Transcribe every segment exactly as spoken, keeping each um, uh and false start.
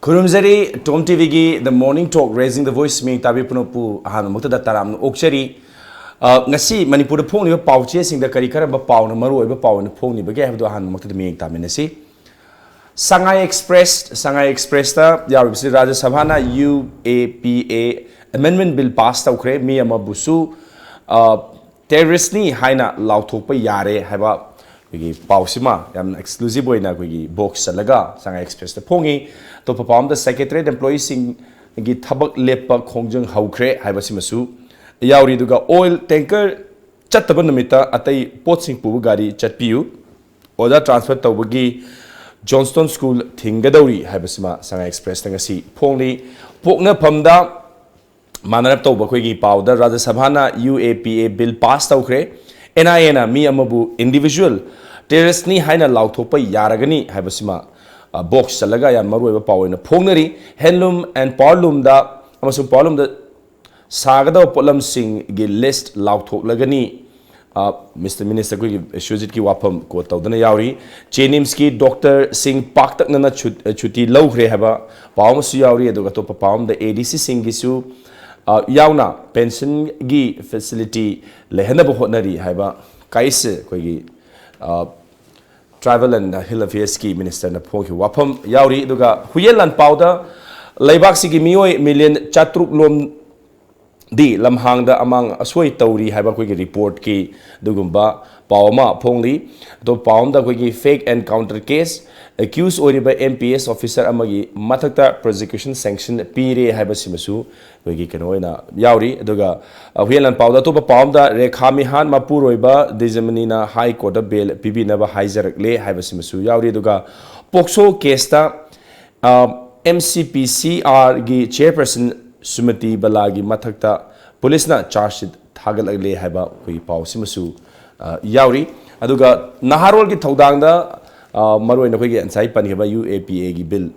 ꯈꯨꯔꯨꯝꯖꯔꯤ Tom ꯇꯤꯚꯤꯒꯤ The Morning Talk Raising the Voice ꯃꯤꯌꯦꯡ ꯇꯥꯕꯤ ꯄꯨꯝꯅꯃꯛꯄꯨ ꯑꯍꯥꯟꯕꯃꯛꯇꯗ ꯇꯔꯥꯝꯅ ꯑꯣꯛꯆꯔꯤ꯫ ꯑ, ꯉꯁꯤ ꯃꯅꯤꯄꯨꯔꯗ ꯐꯣꯡꯂꯤꯕ ꯄꯥꯎꯆꯦꯁꯤꯡꯗ ꯀꯔꯤ ꯀꯔꯝꯕ ꯄꯥꯎꯅ ꯃꯔꯨꯑꯣꯏꯕ ꯄꯥꯎ ꯑꯣꯏꯅ ꯐꯣꯡꯂꯤꯕꯒꯦ ꯍꯥꯏꯕꯗꯨ ꯑꯍꯥꯟꯕꯃꯛꯇꯗ ꯃꯤꯠꯌꯦꯡ ꯇꯥꯃꯤꯟꯅꯁꯤ꯫ ꯁꯉꯥꯏ ꯑꯦꯛꯁꯄ꯭ꯔꯦꯁ, ꯁꯉꯥꯏ ꯑꯦꯛꯁꯄ꯭ꯔꯦꯁꯇ ꯌꯥꯎꯔꯤꯕꯁꯤ ꯔꯥꯖ꯭ꯌ ꯁꯚꯥꯅ U A P A amendment bill pass ꯇꯧꯈ꯭ꯔꯦ, ꯃꯤ ꯑꯃꯕꯨꯁꯨ, ꯑ, ꯇꯦꯔꯣꯔꯤꯁꯅꯤ ꯍꯥꯏꯅ ꯂꯥꯎꯊꯣꯛꯄ ꯌꯥꯔꯦ ꯍꯥꯏꯕ ꯑꯩꯈꯣꯏꯒꯤ ꯄꯥꯎꯁꯤꯃ ꯌꯥꯝꯅ exclusive ꯑꯣꯏꯅ ꯑꯩꯈꯣꯏꯒꯤ ꯕꯣꯛꯁ ꯆꯠꯂꯒ ꯁꯉꯥꯏ ꯑꯦꯛꯁꯄ꯭ꯔꯦꯁꯇ ꯐꯣꯡꯉꯤ꯫ ꯑꯇꯣꯞꯄ ꯄꯥꯎ ꯑꯃꯗ ꯁꯦꯀ꯭ꯔꯦꯇꯔꯤꯌꯦꯠ ꯑꯦꯝꯄ꯭ꯂꯣꯌꯤꯁꯤꯡꯒꯤ ꯊꯕꯛ ꯂꯦꯞꯄ ꯈꯣꯡꯖꯪ ꯍꯧꯈ꯭ꯔꯦ ꯍꯥꯏꯕꯁꯤꯃꯁꯨ ꯌꯥꯎꯔꯤ꯫ ꯑꯗꯨꯒ ꯑꯣꯏꯜ ꯇꯦꯡꯀꯔ ꯆꯠꯇꯕ ꯅꯨꯃꯤꯠꯇ ꯑꯇꯩ ꯄꯣꯠꯁꯤꯡ ꯄꯨꯕ ꯒꯥꯔꯤ ꯆꯠꯄꯤꯌꯨ, ꯑꯣꯖꯥ ꯇ꯭ꯔꯥꯟꯁꯐꯔ ꯇꯧꯕꯒꯤ ꯖꯣꯟꯁꯇꯣꯟ ꯁ꯭ꯀꯨꯜ ꯊꯤꯡꯒꯗꯧꯔꯤ ꯍꯥꯏꯕꯁꯤꯃ ꯁꯉꯥꯏ ꯑꯦꯛꯁꯄ꯭ꯔꯦꯁꯇ ꯉꯁꯤ ꯐꯣꯡꯂꯤ꯫ ꯄꯣꯛꯅꯐꯝꯗ ꯃꯥꯟꯅꯔꯞ ꯇꯧꯕ ꯑꯩꯈꯣꯏꯒꯤ ꯄꯥꯎꯗ ꯔꯥꯖ꯭ꯌ ꯁꯚꯥꯅ U A P A bill pass ꯇꯧꯈ꯭ꯔꯦ꯫ N I Aꯅ ꯃꯤ ꯑꯃꯕꯨ individual terroristꯅꯤ ꯍꯥꯏꯅ ꯂꯥꯎꯊꯣꯛꯄ ꯌꯥꯔꯒꯅꯤ ꯍꯥꯏꯕꯁꯤꯃ, ꯑ, ꯕꯣꯛꯁ ꯆꯠꯂꯒ ꯌꯥꯝ ꯃꯔꯨꯑꯣꯏꯕ ꯄꯥꯎ ꯑꯣꯏꯅ ꯐꯣꯡꯅꯔꯤ꯫ Handloom and powerloomꯗ ꯑꯃꯁꯨꯡ powerloomꯗ ꯁꯥꯒꯗꯕ ꯄꯣꯠꯂꯝꯁꯤꯡꯒꯤ list ꯂꯥꯎꯊꯣꯛꯂꯒꯅꯤ꯫ ꯑ, ꯃꯤꯁꯇꯔ ꯃꯤꯅꯤꯁꯇꯔ ꯑꯩꯈꯣꯏꯒꯤ ꯁꯨꯖꯤꯠꯀꯤ ꯋꯥꯐꯝ ꯀꯣꯠ ꯇꯧꯗꯅ ꯌꯥꯎꯔꯤ꯫ JNIMSꯀꯤ ꯗꯣꯛꯇꯔꯁꯤꯡ ꯄꯥꯛꯇꯛꯅꯅ ꯁꯨꯠ-, ꯁꯨꯇꯤ ꯂꯧꯈ꯭ꯔꯦ ꯍꯥꯏꯕ ꯄꯥꯎ ꯑꯃꯁꯨ ꯌꯥꯎꯔꯤ꯫ ꯑꯗꯨꯒ ꯑꯇꯣꯞꯄ ꯄꯥꯎ ꯑꯃꯗ ADCꯁꯤꯡꯒꯤꯁꯨ, ꯑ, ꯌꯥꯎꯅ ꯄꯦꯟꯁꯟꯒꯤ facility ꯂꯩꯍꯟꯅꯕ ꯍꯣꯠꯅꯔꯤ ꯍꯥꯏꯕ ꯀꯥꯏꯁꯦ ꯑꯩꯈꯣꯏꯒꯤ, ꯑ, Tribal and Hill Affairsꯀꯤ ꯃꯤꯅꯤꯁꯇꯔꯅ ꯐꯣꯡꯈꯤꯕ ꯋꯥꯐꯝ ꯌꯥꯎꯔꯤ꯫ ꯑꯗꯨꯒ ꯍꯨꯏꯌꯦꯟ ꯂꯥꯟꯄꯥꯎꯗ ꯂꯩꯕꯥꯛꯁꯤꯒꯤ ꯃꯤꯑꯣꯏ ꯃꯤꯂꯤꯌꯟ ꯆꯥꯇ꯭ꯔꯨꯛ ꯂꯣꯝ ꯗꯤ ꯂꯝꯍꯥꯡꯗ ꯑꯃꯥꯡ ꯑꯁꯣꯏ ꯇꯧꯔꯤ ꯍꯥꯏꯕ ꯑꯩꯈꯣꯏꯒꯤ ꯔꯤꯄꯣꯔꯠꯀꯤ ꯑꯗꯨꯒꯨꯝꯕ ꯄꯥꯎ ꯑꯃ ꯐꯣꯡꯂꯤ꯫ ꯑꯇꯣꯞꯄ ꯄꯥꯎ ꯑꯃꯗ ꯑꯩꯈꯣꯏꯒꯤ fake encounter case, accused ꯑꯣꯏꯔꯤꯕ M P S officer ꯑꯃꯒꯤ ꯃꯊꯛꯇ prosecution sanction ꯄꯤꯔꯦ ꯍꯥꯏꯕꯁꯤꯃꯁꯨ ꯑꯩꯈꯣꯏꯒꯤ ꯀꯩꯅꯣ ꯑꯣꯏꯅ ꯌꯥꯎꯔꯤ꯫ ꯑꯗꯨꯒ, ꯑ, ꯍꯨꯏꯌꯦꯟ ꯂꯥꯟꯄꯥꯎꯗ ꯑꯇꯣꯞꯄ ꯄꯥꯎ ꯑꯃꯗ ꯔꯦꯈꯥ ꯃꯤꯍꯥꯟ ꯃꯄꯨꯔꯣꯏꯕ ꯗꯤꯖꯃꯅꯤꯅ High Courtꯇ bail ꯄꯤꯕꯤꯅꯕ ꯍꯥꯏꯖꯔꯛꯂꯦ ꯍꯥꯏꯕꯁꯤꯃꯁꯨ ꯌꯥꯎꯔꯤ꯫ ꯑꯗꯨꯒ POCSO caseꯇ, ꯑ, M C P C Rꯒꯤ chairperson ꯁꯨꯃꯇꯤ ꯕꯂꯥꯒꯤ ꯃꯊꯛꯇ ꯄꯨꯂꯤꯁꯅ charge sheet ꯊꯥꯒꯠꯂꯛꯂꯦ ꯍꯥꯏꯕ ꯑꯩꯈꯣꯏꯒꯤ ꯄꯥꯎꯁꯤꯃꯁꯨ, ꯑ, ꯌꯥꯎꯔꯤ꯫ ꯑꯗꯨꯒ ꯅꯍꯥꯔꯣꯜꯒꯤ ꯊꯧꯗꯥꯡꯗ, ꯑ, ꯃꯔꯨꯑꯣꯏꯅ ꯑꯩꯈꯣꯏꯒꯤ ꯉꯁꯥꯏ ꯄꯟꯈꯤꯕ U A P Aꯒꯤ bill,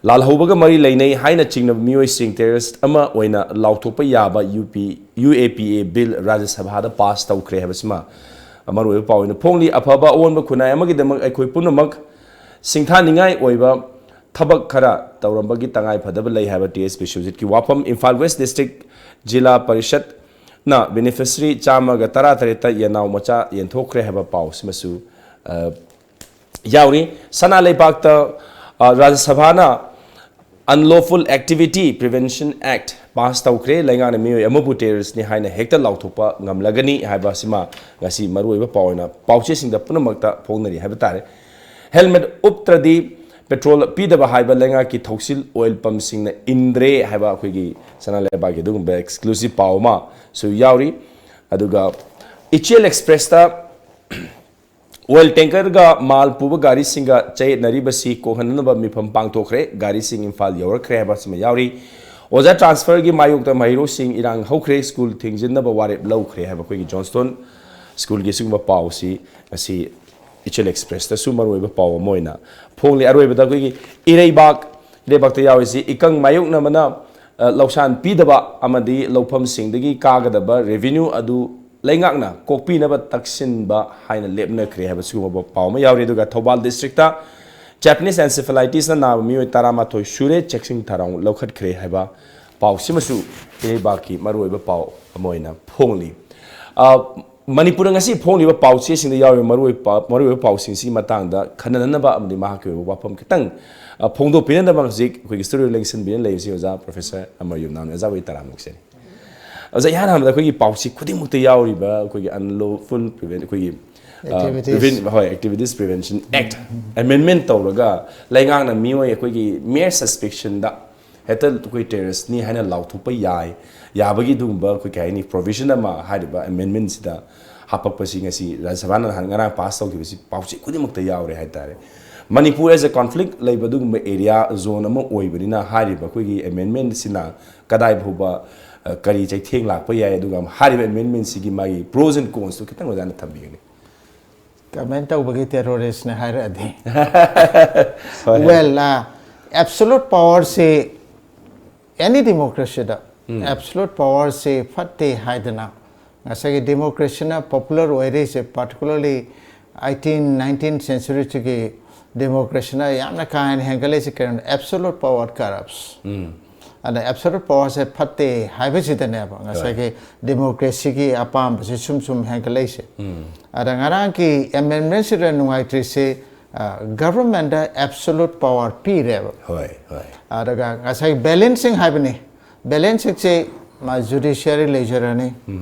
ꯂꯥꯜꯍꯧꯕꯒ ꯃꯔꯤ ꯂꯩꯅꯩ ꯍꯥꯏꯅ ꯆꯤꯡꯅꯕ ꯃꯤꯑꯣꯏꯁꯤꯡ terrorist ꯑꯃ ꯑꯣꯏꯅ ꯂꯥꯎꯊꯣꯛꯄ ꯌꯥꯕ U P, U A P A bill ꯔꯥꯖ꯭ꯌ ꯁꯚꯥꯗ pass ꯇꯧꯈ꯭ꯔꯦ ꯍꯥꯏꯕꯁꯤꯃ ꯃꯔꯨꯑꯣꯏꯕ ꯄꯥꯎ ꯑꯣꯏꯅ ꯐꯣꯡꯂꯤ꯫ ꯑꯐꯕ ꯑꯑꯣꯟꯕ ꯈꯨꯟꯅꯥꯏ ꯑꯃꯒꯤꯗꯃꯛ ꯑꯩꯈꯣꯏ ꯄꯨꯝꯅꯃꯛ ꯁꯤꯡꯊꯥꯅꯤꯡꯉꯥꯏ ꯑꯣꯏꯕ ꯊꯕꯛ ꯈꯔ ꯇꯧꯔꯝꯕꯒꯤ ꯇꯉꯥꯏ ꯐꯗꯕ ꯂꯩ ꯍꯥꯏꯕ ꯇꯤ ꯑꯦꯁ ꯕꯤꯁ꯭ꯋꯖꯤꯠꯀꯤ ꯋꯥꯐꯝ꯫ ꯏꯝꯐꯥꯜ ꯋꯦꯁ ꯗꯤꯁꯇ꯭ꯔꯤꯛ ꯖꯤꯂꯥ ꯄꯔꯤꯁꯠꯅ ꯕꯦꯅꯤꯐꯤꯁꯔꯤ ꯆꯥꯝꯃꯒ ꯇꯔꯥꯇꯔꯦꯠꯇ ꯌꯦꯅꯥꯎ ꯃꯆꯥ ꯌꯦꯟꯊꯣꯛꯈ꯭ꯔꯦ ꯍꯥꯏꯕ ꯄꯥꯎꯁꯤꯃꯁꯨ, ꯑ, ꯌꯥꯎꯔꯤ꯫ ꯁꯅꯥ ꯂꯩꯕꯥꯛꯇ, ꯑ, ꯔꯥꯖ꯭ꯌ ꯁꯚꯥꯅ Unlawful Activity Prevention Act pass ꯇꯧꯈ꯭ꯔꯦ꯫ ꯂꯩꯉꯥꯛꯅ ꯃꯤꯑꯣꯏ ꯑꯃꯕꯨ ꯇꯦꯔꯣꯔꯤꯁ꯭ꯠꯅꯤ ꯍꯥꯏꯅ ꯍꯦꯛꯇ ꯂꯥꯎꯊꯣꯛꯄ ꯉꯝꯂꯒꯅꯤ ꯍꯥꯏꯕ ꯑꯁꯤꯃ ꯉꯁꯤ ꯃꯔꯨꯑꯣꯏꯕ ꯄꯥꯎ ꯑꯣꯏꯅ ꯄꯥꯎꯆꯦꯁꯤꯡꯗ ꯄꯨꯝꯅꯃꯛꯇ ꯐꯣꯡꯅꯔꯤ ꯍꯥꯏꯕ ꯇꯥꯔꯦ꯫ ꯍꯦꯜꯃꯦꯠ ꯎꯞꯇ꯭ꯔꯗꯤ ꯄꯦꯇ꯭ꯔꯣꯜ ꯄꯤꯗꯕ ꯍꯥꯏꯕ ꯂꯩꯉꯥꯛꯀꯤ ꯊꯧꯁꯤꯜ ꯑꯣꯏꯜ ꯄꯝꯁꯤꯡꯅ ꯏꯟꯗ꯭ꯔꯦ ꯍꯥꯏꯕ ꯑꯩꯈꯣꯏꯒꯤ ꯁꯅꯥ ꯂꯩꯕꯥꯛꯀꯤ ꯑꯗꯨꯒꯨꯝꯕ ꯑꯦꯛꯁꯀ꯭ꯂꯨꯁꯤꯚ ꯄꯥꯎ ꯑꯃꯁꯨ ꯌꯥꯎꯔꯤ꯫ ꯑꯗꯨꯒ ꯏꯆꯦꯜ ꯑꯦꯛꯁꯄ꯭ꯔꯦꯁꯇ ꯑꯣꯏꯜ ꯇꯦꯡꯀꯔꯒ ꯃꯥꯜ ꯄꯨꯕ ꯒꯥꯔꯤꯁꯤꯡꯒ ꯆꯌꯦꯠꯅꯔꯤꯕꯁꯤ ꯀꯣꯛꯍꯟꯅꯅꯕ ꯃꯤꯐꯝ ꯄꯥꯡꯊꯣꯛꯈ꯭ꯔꯦ꯫ ꯒꯥꯔꯤꯁꯤꯡ ꯏꯝꯐꯥꯜ ꯌꯧꯔꯛꯈ꯭ꯔꯦ ꯍꯥꯏꯕꯁꯤꯃ ꯌꯥꯎꯔꯤ꯫ ꯑꯣꯖꯥ ꯇ꯭ꯔꯥꯟꯁꯐꯔꯒꯤ ꯃꯥꯌꯣꯛꯇ ꯃꯍꯩꯔꯣꯏꯁꯤꯡ ꯏꯔꯥꯡ ꯍꯧꯈ꯭ꯔꯦ, ꯁ꯭ꯀꯨꯜ ꯊꯤꯡꯖꯤꯟꯅꯕ ꯋꯥꯔꯦꯞ ꯂꯧꯈ꯭ꯔꯦ ꯍꯥꯏꯕ ꯑꯩꯈꯣꯏꯒꯤ ꯖꯣꯟꯁꯇꯣꯟ ꯁ꯭ꯀꯨꯜꯒꯤ ꯁꯤꯒꯨꯝꯕ ꯄꯥꯎꯁꯤ ꯉꯁꯤ ꯏꯆꯦꯜ ꯑꯦꯛꯁꯄ꯭ꯔꯦꯁꯇꯁꯨ ꯃꯔꯨꯑꯣꯏꯕ ꯄꯥꯎ ꯑꯃ ꯑꯣꯏꯅ ꯐꯣꯡꯂꯤ꯫ ꯑꯔꯣꯏꯕꯗ ꯑꯩꯈꯣꯏꯒꯤ ꯏꯔꯩꯕꯥꯛ, ꯏꯔꯩꯕꯥꯛꯇ ꯌꯥꯎꯔꯤꯁꯤ ꯏꯀꯪ ꯃꯥꯌꯣꯛꯅꯕꯅ, ꯑ, ꯂꯧꯁꯥꯟ ꯄꯤꯗꯕ ꯑꯃꯗꯤ ꯂꯧꯐꯝꯁꯤꯡꯗꯒꯤ ꯀꯥꯒꯗꯕ ꯔꯦꯚꯤꯅ꯭ꯌꯨ ꯑꯗꯨ ꯂꯩꯉꯥꯛꯅ ꯀꯣꯛꯄꯤꯅꯕ ꯇꯛꯁꯤꯟꯕ ꯍꯥꯏꯅ ꯂꯦꯞꯅꯈ꯭ꯔꯦ ꯍꯥꯏꯕ ꯁꯤꯒꯨꯝꯕ ꯄꯥꯎ ꯑꯃ ꯌꯥꯎꯔꯤ꯫ ꯑꯗꯨꯒ ꯊꯧꯕꯥꯜ ꯗꯤꯁꯇ꯭ꯔꯤꯛꯇ Japanese encephalitisꯅ ꯅꯥꯕ ꯃꯤꯑꯣꯏ ꯇꯔꯥꯃꯥꯊꯣꯏ ꯁꯨꯔꯦ, ꯆꯦꯛꯁꯤꯟ ꯊꯧꯔꯥꯡ ꯂꯧꯈꯠꯈ꯭ꯔꯦ ꯍꯥꯏꯕ ꯄꯥꯎꯁꯤꯃꯁꯨ ꯏꯔꯩꯕꯥꯛꯀꯤ ꯃꯔꯨꯑꯣꯏꯕ ꯄꯥꯎ ꯑꯃ ꯑꯣꯏꯅ ꯐꯣꯡꯂꯤ꯫ ꯑ, ꯃꯅꯤꯄꯨꯔꯗ ꯉꯁꯤ ꯐꯣꯡꯂꯤꯕ ꯄꯥꯎꯆꯦꯁꯤꯡꯗ ꯌꯥꯎꯔꯤꯕ ꯃꯔꯨꯑꯣꯏꯕ ꯄꯥꯎ, ꯃꯔꯨꯑꯣꯏꯕ ꯄꯥꯎꯁꯤꯡꯁꯤ ꯃꯇꯥꯡꯗ ꯈꯟꯅꯅꯅꯕ ꯑꯃꯗꯤ ꯃꯍꯥꯛꯀꯤ ꯑꯣꯏꯕ ꯋꯥꯐꯝ ꯈꯤꯇꯪ, ꯑ, ꯐꯣꯡꯗꯣꯛꯄꯤꯅꯅꯕ ꯍꯧꯖꯤꯛ ꯑꯩꯈꯣꯏꯒꯤ ꯁ꯭ꯇꯨꯗꯤꯑꯣ ꯂꯦꯡꯁꯤꯟꯕꯤꯅ ꯂꯩꯔꯤꯁꯤ ꯑꯣꯖꯥ ꯄ꯭ꯔꯣꯐꯦꯁꯔ ꯑꯃꯔ ꯌꯨꯝꯅꯥꯝꯅꯤ꯫ ꯑꯣꯖꯥ, ꯑꯩ ꯇꯔꯥꯃꯨꯛꯁꯦ꯫ ꯑꯣꯖꯥ, ꯏꯍꯥꯟ ꯍꯥꯟꯕꯗ ꯑꯩꯈꯣꯏꯒꯤ ꯄꯥꯎꯆꯦ ꯈꯨꯗꯤꯡꯃꯛꯇ ꯌꯥꯎꯔꯤꯕ ꯑꯩꯈꯣꯏꯒꯤ unlawful prevent-, ꯑꯩꯈꯣꯏꯒꯤ, ꯑ, Activities꯫ Prevent-, ꯍꯣꯏ, Activities Prevention Act amendment ꯇꯧꯔꯒ ꯂꯩꯉꯥꯛꯅ ꯃꯤꯑꯣꯏ ꯑꯩꯈꯣꯏꯒꯤ mere suspicionꯗ ꯍꯦꯛꯇ ꯑꯩꯈꯣꯏ ꯇꯦꯔꯣꯔꯤꯁ꯭ꯠꯅꯤ ꯍꯥꯏꯅ ꯂꯥꯎꯊꯣꯛꯄ ꯌꯥꯏ, ꯌꯥꯕꯒꯤ ꯑꯗꯨꯒꯨꯝꯕ ꯑꯩꯈꯣꯏ ꯀꯩ ꯍꯥꯏꯅꯤ provision ꯑꯃ ꯍꯥꯏꯔꯤꯕ amendmentꯁꯤꯗ ꯍꯥꯄꯛꯄꯁꯤ ꯉꯁꯤ ꯔꯥꯖ꯭ꯌ ꯁꯚꯥꯅ ꯅꯍꯥꯟ ꯉꯔꯥꯡ ꯄꯥꯁ ꯇꯧꯈꯤꯕꯁꯤ ꯄꯥꯎꯆꯦ ꯈꯨꯗꯤꯡꯃꯛꯇ ꯌꯥꯎꯔꯦ ꯍꯥꯏꯇꯥꯔꯦ꯫ ꯃꯅꯤꯄꯨꯔ as a conflict ꯂꯩꯕ ꯑꯗꯨꯒꯨꯝꯕ area zone ꯑꯃ ꯑꯣꯏꯕꯅꯤꯅ ꯍꯥꯏꯔꯤꯕ ꯑꯩꯈꯣꯏꯒꯤ amendmentꯁꯤꯅ ꯀꯗꯥꯏ ꯐꯥꯎꯕ, ꯑ, ꯀꯔꯤ ꯆꯩꯊꯦꯡ ꯂꯥꯛꯄ ꯌꯥꯏ, ꯑꯗꯨꯒ ꯍꯥꯏꯔꯤꯕ amendmentꯁꯤꯒꯤ ꯃꯥꯒꯤ pros and consꯇꯨ ꯈꯤꯇꯪ ꯑꯣꯖꯥꯅ ꯊꯝꯕꯤꯒꯅꯤ꯫ Comment ꯇꯧꯕꯒꯤ terroristꯅꯦ ꯍꯥꯏꯔꯛꯑꯗꯤ꯫ ꯍꯣꯏ, ꯍꯣꯏ꯫ Well, uh, absolute powerꯁꯤ any democracyꯗ absolute powerꯁꯤ ꯐꯠꯇꯦ ꯍꯥꯏꯗꯅ ꯉꯁꯥꯏꯒꯤ democracyꯅ popular ꯑꯣꯏꯔꯤꯁꯦ, particularly eighteen, nineteenth centuryꯁꯤꯒꯤ ꯗꯦꯃꯣꯀ꯭ꯔꯦꯁꯤꯅ ꯌꯥꯝꯅ ꯀꯥ ꯍꯦꯟꯅ ꯍꯦꯟꯒꯠꯂꯛꯏꯁꯦ ꯀꯩꯅꯣ? Absolute power corrupts. ꯑꯗ absolute powerꯁꯦ ꯐꯠꯇꯦ ꯍꯥꯏꯕꯁꯤꯗꯅꯦꯕ ꯉꯁꯥꯏꯒꯤ ꯗꯦꯃꯣꯀ꯭ꯔꯦꯁꯤꯒꯤ ꯑꯄꯥꯝꯕꯁꯦ ꯁꯨꯝ ꯁꯨꯝ ꯍꯦꯟꯒꯠꯂꯛꯏꯁꯦ꯫ ꯑꯗ ꯉꯔꯥꯡꯒꯤ ꯑꯦꯃꯦꯟꯃꯦꯟꯁꯤꯗ ꯅꯨꯡꯉꯥꯏꯇ꯭ꯔꯤꯁꯤ, ꯒꯚꯔꯟꯃꯦꯟꯗ absolute power ꯄꯤꯔꯦꯕ꯫ ꯍꯣꯏ ꯍꯣꯏ ꯑꯗꯨꯒ ꯉꯁꯥꯏ ꯕꯦꯂꯦꯟꯁꯤꯡ ꯍꯥꯏꯕꯅꯤ꯫ ꯕꯦꯂꯦꯟꯁꯤꯡꯁꯦ ꯃꯥ ꯖꯨꯗꯤꯁꯤꯌꯔꯤ ꯂꯩꯖꯔꯅꯤ,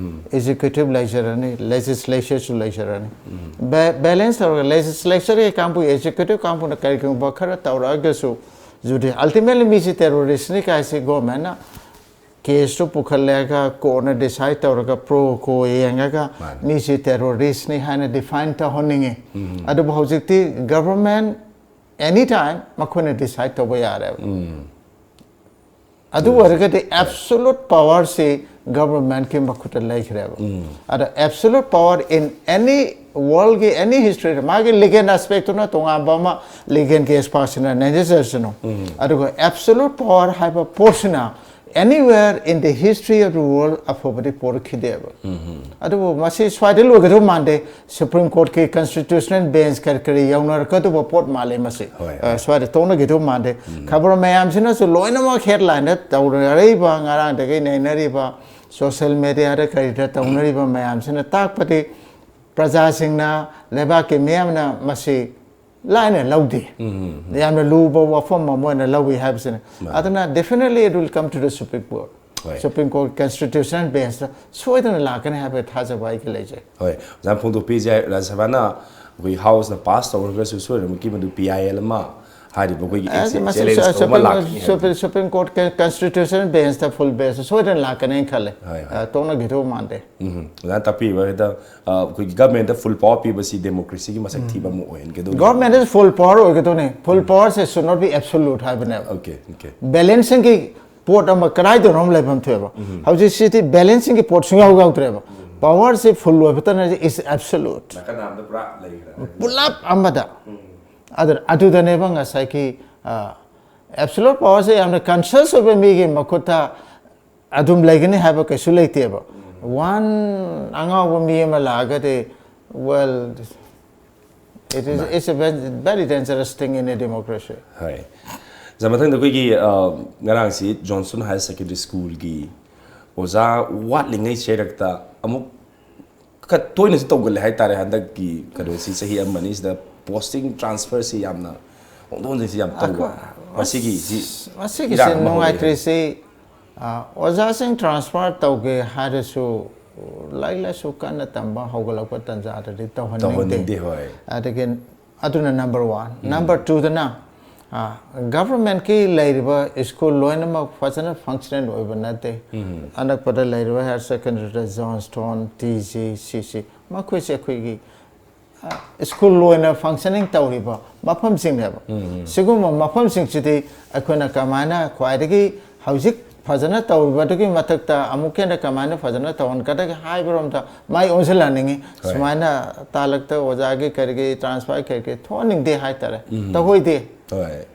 ꯑꯦꯛꯖꯤꯀ꯭ꯌꯨꯇꯤꯚ ꯂꯩꯖꯔꯅꯤ, ꯂꯦꯖꯤꯁꯂꯦꯆꯔꯁꯨ ꯂꯩꯖꯔꯅꯤ꯫ ꯕꯦꯂꯦꯟꯁ ꯇꯧꯔꯒ ꯂꯦꯖꯤꯁꯂꯦꯆꯔꯒꯤ ꯀꯥꯡꯕꯨ, ꯑꯦꯛꯖꯤꯀ꯭ꯌꯨꯇꯤꯚ ꯀꯥꯡꯕꯨꯅ ꯀꯔꯤꯒꯨꯝꯕ ꯈꯔ ꯇꯧꯔꯛꯑꯒꯁꯨ, ꯖꯨꯗꯤ ꯑꯜꯇꯤꯃꯦꯠꯂꯤ ꯃꯤꯁꯤ ꯇꯦꯔꯣꯔꯤꯁꯅꯤ ꯀꯥꯏꯁꯤ ꯒꯣꯔꯃꯦꯟꯅ ꯀꯦꯁꯇꯨ ꯄꯨꯈꯠꯂꯒ ꯀꯣꯔꯠꯅ ꯗꯤꯁꯥꯏꯠ ꯇꯧꯔꯒ ꯄ꯭ꯔꯣ ꯀꯣ ꯌꯦꯡꯉꯒ ꯃꯥꯅꯤ꯫ ꯃꯤꯁꯤ ꯇꯦꯔꯣꯔꯤꯁꯅꯤ ꯍꯥꯏꯅ ꯗꯤꯐꯥꯏꯟ ꯇꯧꯍꯟꯅꯤꯡꯉꯤ꯫ ꯑꯗꯨꯕꯨ ꯍꯧꯖꯤꯛꯇꯤ ꯒꯚꯔꯟꯃꯦꯟ ꯑꯦꯅꯤ ꯇꯥꯏꯝ ꯃꯈꯣꯏꯅ ꯗꯤꯁꯥꯏꯠ ꯇꯧꯕ ꯌꯥꯔꯦꯕ꯫ ꯑꯗꯨ ꯑꯣꯏꯔꯒꯗꯤ absolute powerꯁꯤ ꯒꯚꯔꯟꯃꯦꯟꯀꯤ ꯃꯈꯨꯠꯇ ꯂꯩꯈ꯭ꯔꯦꯕ꯫ ꯑꯗ absolute power in any worldꯒꯤ any history, ꯃꯥꯒꯤ ꯂꯤꯒꯦꯜ ꯑꯦꯁꯄꯦꯛꯇꯨꯅ ꯇꯣꯉꯥꯟꯕ ꯑꯃ, ꯂꯤꯒꯦꯜꯒꯤ ꯑꯦꯛꯁꯄꯥꯔꯠꯁꯤꯅ ꯅꯩꯅꯖꯔꯁꯅꯨ꯫ ꯑꯗꯨꯒ absolute power ꯍꯥꯏꯕ ꯄꯣꯠꯁꯤꯅ anywhere in the history of the world ꯑꯐꯕꯗꯤ ꯄꯣꯔꯛꯈꯤꯗꯦꯕ꯫ ꯑꯗꯨꯕꯨ ꯃꯁꯤ ꯁ꯭ꯋꯥꯏꯗ ꯂꯣꯏꯒꯗꯧ ꯃꯥꯟꯗꯦ꯫ ꯁꯨꯄ꯭ꯔꯤꯝ ꯀꯣꯔꯠꯀꯤ ꯀꯟꯁꯇꯤꯇ꯭ꯌꯨꯁꯅꯦꯜ ꯕꯦꯟꯁ ꯀꯔꯤ ꯀꯔꯤ ꯌꯧꯅꯔꯛꯀꯗꯧꯕ ꯄꯣꯠ ꯃꯥꯜꯂꯦ ꯃꯁꯤ꯫ ꯍꯣꯏ, ꯑ, ꯁ꯭ꯋꯥꯏꯗ ꯇꯣꯛꯅꯈꯤꯗꯧ ꯃꯥꯟꯗꯦ꯫ ꯈꯕꯔ ꯃꯌꯥꯝꯁꯤꯅꯁꯨ ꯂꯣꯏꯅꯃꯛ ꯍꯦꯗꯂꯥꯏꯟꯗ ꯇꯧꯅꯔꯛꯏꯕ, ꯉꯔꯥꯡꯗꯒꯤ ꯅꯩꯅꯔꯤꯕ, ꯁꯣꯁꯤꯌꯦꯜ ꯃꯦꯗꯤꯌꯥꯗ ꯀꯔꯤꯗ ꯇꯧꯅꯔꯤꯕ ꯃꯌꯥꯝꯁꯤꯅ ꯇꯥꯛꯄꯗꯤ ꯄ꯭ꯔꯖꯥꯁꯤꯡꯅ, ꯂꯩꯕꯥꯛꯀꯤ ꯃꯤꯌꯥꯝꯅ ꯃꯁꯤ ꯂꯥꯏꯅ ꯂꯧꯗꯦ꯫ ꯌꯥꯝꯅ ꯂꯨꯕ ꯋꯥꯐꯝ ꯑꯃ ꯑꯣꯏꯅ ꯂꯧꯏ ꯍꯥꯏꯕꯁꯤꯅꯤ꯫ ꯑꯗꯨꯅ definitely it will come to the Supreme Court. ꯍꯣꯏ꯫ ꯁꯨꯄ꯭ꯔꯤꯝ ꯀꯣꯔꯠ ꯀꯟꯁꯇꯤꯇ꯭ꯌꯨꯁꯅꯦꯜ ꯕꯦꯟꯁꯇ ꯁꯣꯏꯗꯅ ꯂꯥꯛꯀꯅꯤ ꯍꯥꯏꯕꯒꯤ ꯊꯥꯖꯕ ꯑꯩꯒꯤ ꯂꯩꯖꯩ꯫ ꯍꯣꯏ, ꯑꯣꯖꯥ ꯐꯣꯡꯗꯣꯛꯄꯤꯁꯦ꯫ ꯔꯥꯖ꯭ꯌ ꯁꯚꯥꯅ ꯑꯩꯈꯣꯏ ꯍꯥꯎꯁꯅ ꯄꯥꯁ ꯇꯧꯔꯒꯁꯨ ꯁꯣꯏꯗꯅꯃꯛꯀꯤ ꯃꯗꯨ ꯄꯤ ꯑꯥꯏ ꯑꯦꯜ ꯑꯃ ꯍꯥꯏꯔꯤꯕ ꯑꯩꯈꯣꯏꯒꯤ ꯑꯦꯛꯁ-, ꯆꯦꯂꯦꯟꯖ ꯇꯧꯕ ꯑꯃ ꯂꯥꯛꯀꯅꯤ ꯍꯥꯏꯕ꯫ ꯁꯨꯄ꯭ꯔꯤꯝ ꯀꯣꯔꯠ ꯀꯟꯁꯇꯤꯇ꯭ꯌꯨꯁꯅꯦꯜ ꯕꯦꯟꯁꯇ ꯐꯨꯜ ꯕꯦꯟꯁꯇ ꯁꯣꯏꯗꯅ ꯂꯥꯛꯀꯅꯤ ꯈꯜꯂꯦ꯫ ꯍꯣꯏ, ꯍꯣꯏ꯫ ꯑ, ꯇꯣꯛꯅꯈꯤꯗꯧ ꯃꯥꯟꯗꯦ꯫ ꯎꯝ, ꯑꯣꯖꯥꯅ ꯇꯥꯛꯄꯤꯕ ꯍꯦꯛꯇ, ꯑ, ꯑꯩꯈꯣꯏꯒꯤ ꯒꯚꯔꯟꯃꯦꯟꯠꯇ ꯐꯨꯜ ꯄꯥꯋꯔ ꯄꯤꯕꯁꯤ ꯗꯦꯃꯣꯀ꯭ꯔꯦꯁꯤꯒꯤ ꯃꯁꯛ ꯊꯤꯕ ꯑꯃ ꯑꯣꯏꯍꯟꯒꯗꯧꯔꯤꯕ꯭ꯔꯥ? ꯒꯚꯔꯟꯃꯦꯟꯠꯇ ꯐꯨꯜ ꯄꯥꯋꯔ ꯑꯣꯏꯒꯗꯧꯅꯤ꯫ ꯐꯨꯜ ꯄꯥꯋꯔꯁꯦ should not be absolute ꯍꯥꯏꯕꯅꯦꯕ꯫ Okay, okay. ꯕꯦꯂꯦꯟꯁꯤꯡꯒꯤ ꯄꯣꯠ ꯑꯃ ꯀꯗꯥꯏꯗꯅꯣ ꯑꯃ ꯂꯩꯐꯝ ꯊꯣꯛꯑꯦꯕ꯫ ꯍꯧꯖꯤꯛꯁꯤꯗꯤ ꯕꯦꯂꯦꯟꯁꯤꯡꯒꯤ ꯄꯣꯠ ꯁꯨꯡꯌꯥꯎ ꯌꯥꯎꯗ꯭ꯔꯦꯕ꯫ ꯄꯥꯋꯔꯁꯤ ꯐꯨꯜ ꯑꯣꯏꯕꯇꯅ is absolute꯫ ꯅꯥꯀꯟ ꯑꯃꯗ ꯄꯨꯔꯥ ꯂꯩꯈ꯭ꯔꯦ꯫ ꯄꯨꯂꯞ ꯑꯃꯗ꯫ ꯑꯗꯨ, ꯑꯗꯨꯗꯅꯦꯕ ꯉꯁꯥꯏꯒꯤ, ꯑ, absolute powerꯁꯦ ꯌꯥꯝꯅ ꯀꯟꯁꯤꯌꯁ ꯑꯣꯏꯕ ꯃꯤꯒꯤ ꯃꯈꯨꯠꯇ ꯑꯗꯨꯝ ꯂꯩꯒꯅꯤ ꯍꯥꯏꯕ ꯀꯩꯁꯨ ꯂꯩꯇꯦꯕ꯫ ꯋꯥꯟ ꯑꯉꯥꯎꯕ ꯃꯤ ꯑꯃ ꯂꯥꯛꯑꯒꯗꯤ, well, It is, it's a very, very dangerous thing in a democracy. ꯍꯣꯏ꯫ ꯖꯥ, ꯃꯊꯪꯗ ꯑꯩꯈꯣꯏꯒꯤ ꯑ, ꯉꯔꯥꯡꯁꯤ Johnson Higher Secondary Schoolꯒꯤ ꯑꯣꯖꯥ ꯋꯥꯠꯂꯤꯉꯩ ꯆꯩꯔꯛꯇ ꯑꯃꯨꯛ ꯈꯔ ꯇꯣꯏꯅꯁꯨ ꯇꯧꯒꯜꯂꯦ ꯍꯥꯏꯇꯥꯔꯦ꯫ ꯍꯟꯗꯛꯀꯤ ꯀꯩꯅꯣꯁꯤ, ꯆꯍꯤ ꯑꯃ ꯑꯅꯤꯁꯤꯗ posting transferꯁꯤ ꯌꯥꯝꯅ ꯍꯣꯡꯗꯣꯛ ꯍꯣꯡꯖꯤꯟꯁꯤ ꯌꯥꯝ ꯇꯧꯕ꯫ ꯃꯁꯤꯒꯤꯁꯤ ꯃꯁꯤꯒꯤꯁꯤ ꯏꯔꯥꯡ ꯑꯃ ꯍꯧꯔꯛꯑꯦ꯫ ꯅꯨꯡꯉꯥꯏꯇ꯭ꯔꯤꯁꯤ, ꯑ, ꯑꯣꯖꯥꯁꯤꯡ transfer ꯇꯧꯒꯦ ꯍꯥꯏꯔꯁꯨ ꯂꯥꯏꯔꯤꯛ ꯂꯥꯏꯁꯨ ꯀꯟꯅ ꯇꯝꯕ ꯍꯧꯒꯠꯂꯛꯄ ꯇꯥꯟꯖꯥꯗꯗꯤ ꯇꯧꯍꯟꯅꯤꯡꯗꯦ꯫ ꯇꯧꯍꯟꯅꯤꯡꯗꯦ, ꯍꯣꯏ꯫ ꯑꯗꯒꯤ ꯑꯗꯨꯅ number one꯫ Number twoꯗꯅ, ꯑ, governmentꯀꯤ ꯂꯩꯔꯤꯕ school ꯂꯣꯏꯅꯃꯛ ꯐꯖꯅ functional ꯑꯣꯏꯕ ꯅꯠꯇꯦ꯫ ꯑꯅꯛꯄꯗ ꯂꯩꯔꯤꯕ higher secondary Johnstone, T G, C C, ꯃꯈꯣꯏꯁꯦ ꯑꯩꯈꯣꯏꯒꯤ, ꯑ, school ꯑꯣꯏꯅ functioning ꯇꯧꯔꯤꯕ ꯃꯐꯝꯁꯤꯡꯅꯦꯕ꯫ ꯁꯤꯒꯨꯝꯕ ꯃꯐꯝꯁꯤꯡꯁꯤꯗꯤ ꯑꯩꯈꯣꯏꯅ ꯀꯃꯥꯏꯅ ꯈ꯭ꯋꯥꯏꯗꯒꯤ ꯍꯧꯖꯤꯛ ꯐꯖꯅ ꯇꯧꯔꯤꯕꯗꯨꯒꯤ ꯃꯊꯛꯇ ꯑꯃꯨꯛꯀ ꯍꯦꯟꯅ ꯀꯃꯥꯏꯅ ꯐꯖꯅ ꯇꯧꯍꯟꯒꯗꯒꯦ ꯍꯥꯏꯕꯔꯣꯝꯗ ꯃꯥꯏ ꯑꯣꯟꯁꯤꯜꯍꯟꯅꯤꯡꯉꯤ꯫ ꯍꯣꯏ꯫ ꯁꯨꯃꯥꯏꯅ ꯇꯥꯂꯛꯇ ꯑꯣꯖꯥꯒꯤ ꯀꯔꯤꯒꯤ transfer ꯀꯔꯤꯒꯤ ꯊꯣꯛꯍꯟꯅꯤꯡꯗꯦ ꯍꯥꯏꯇꯥꯔꯦ꯫ ꯇꯧꯍꯣꯏꯗꯦ꯫ ꯍꯣꯏ꯫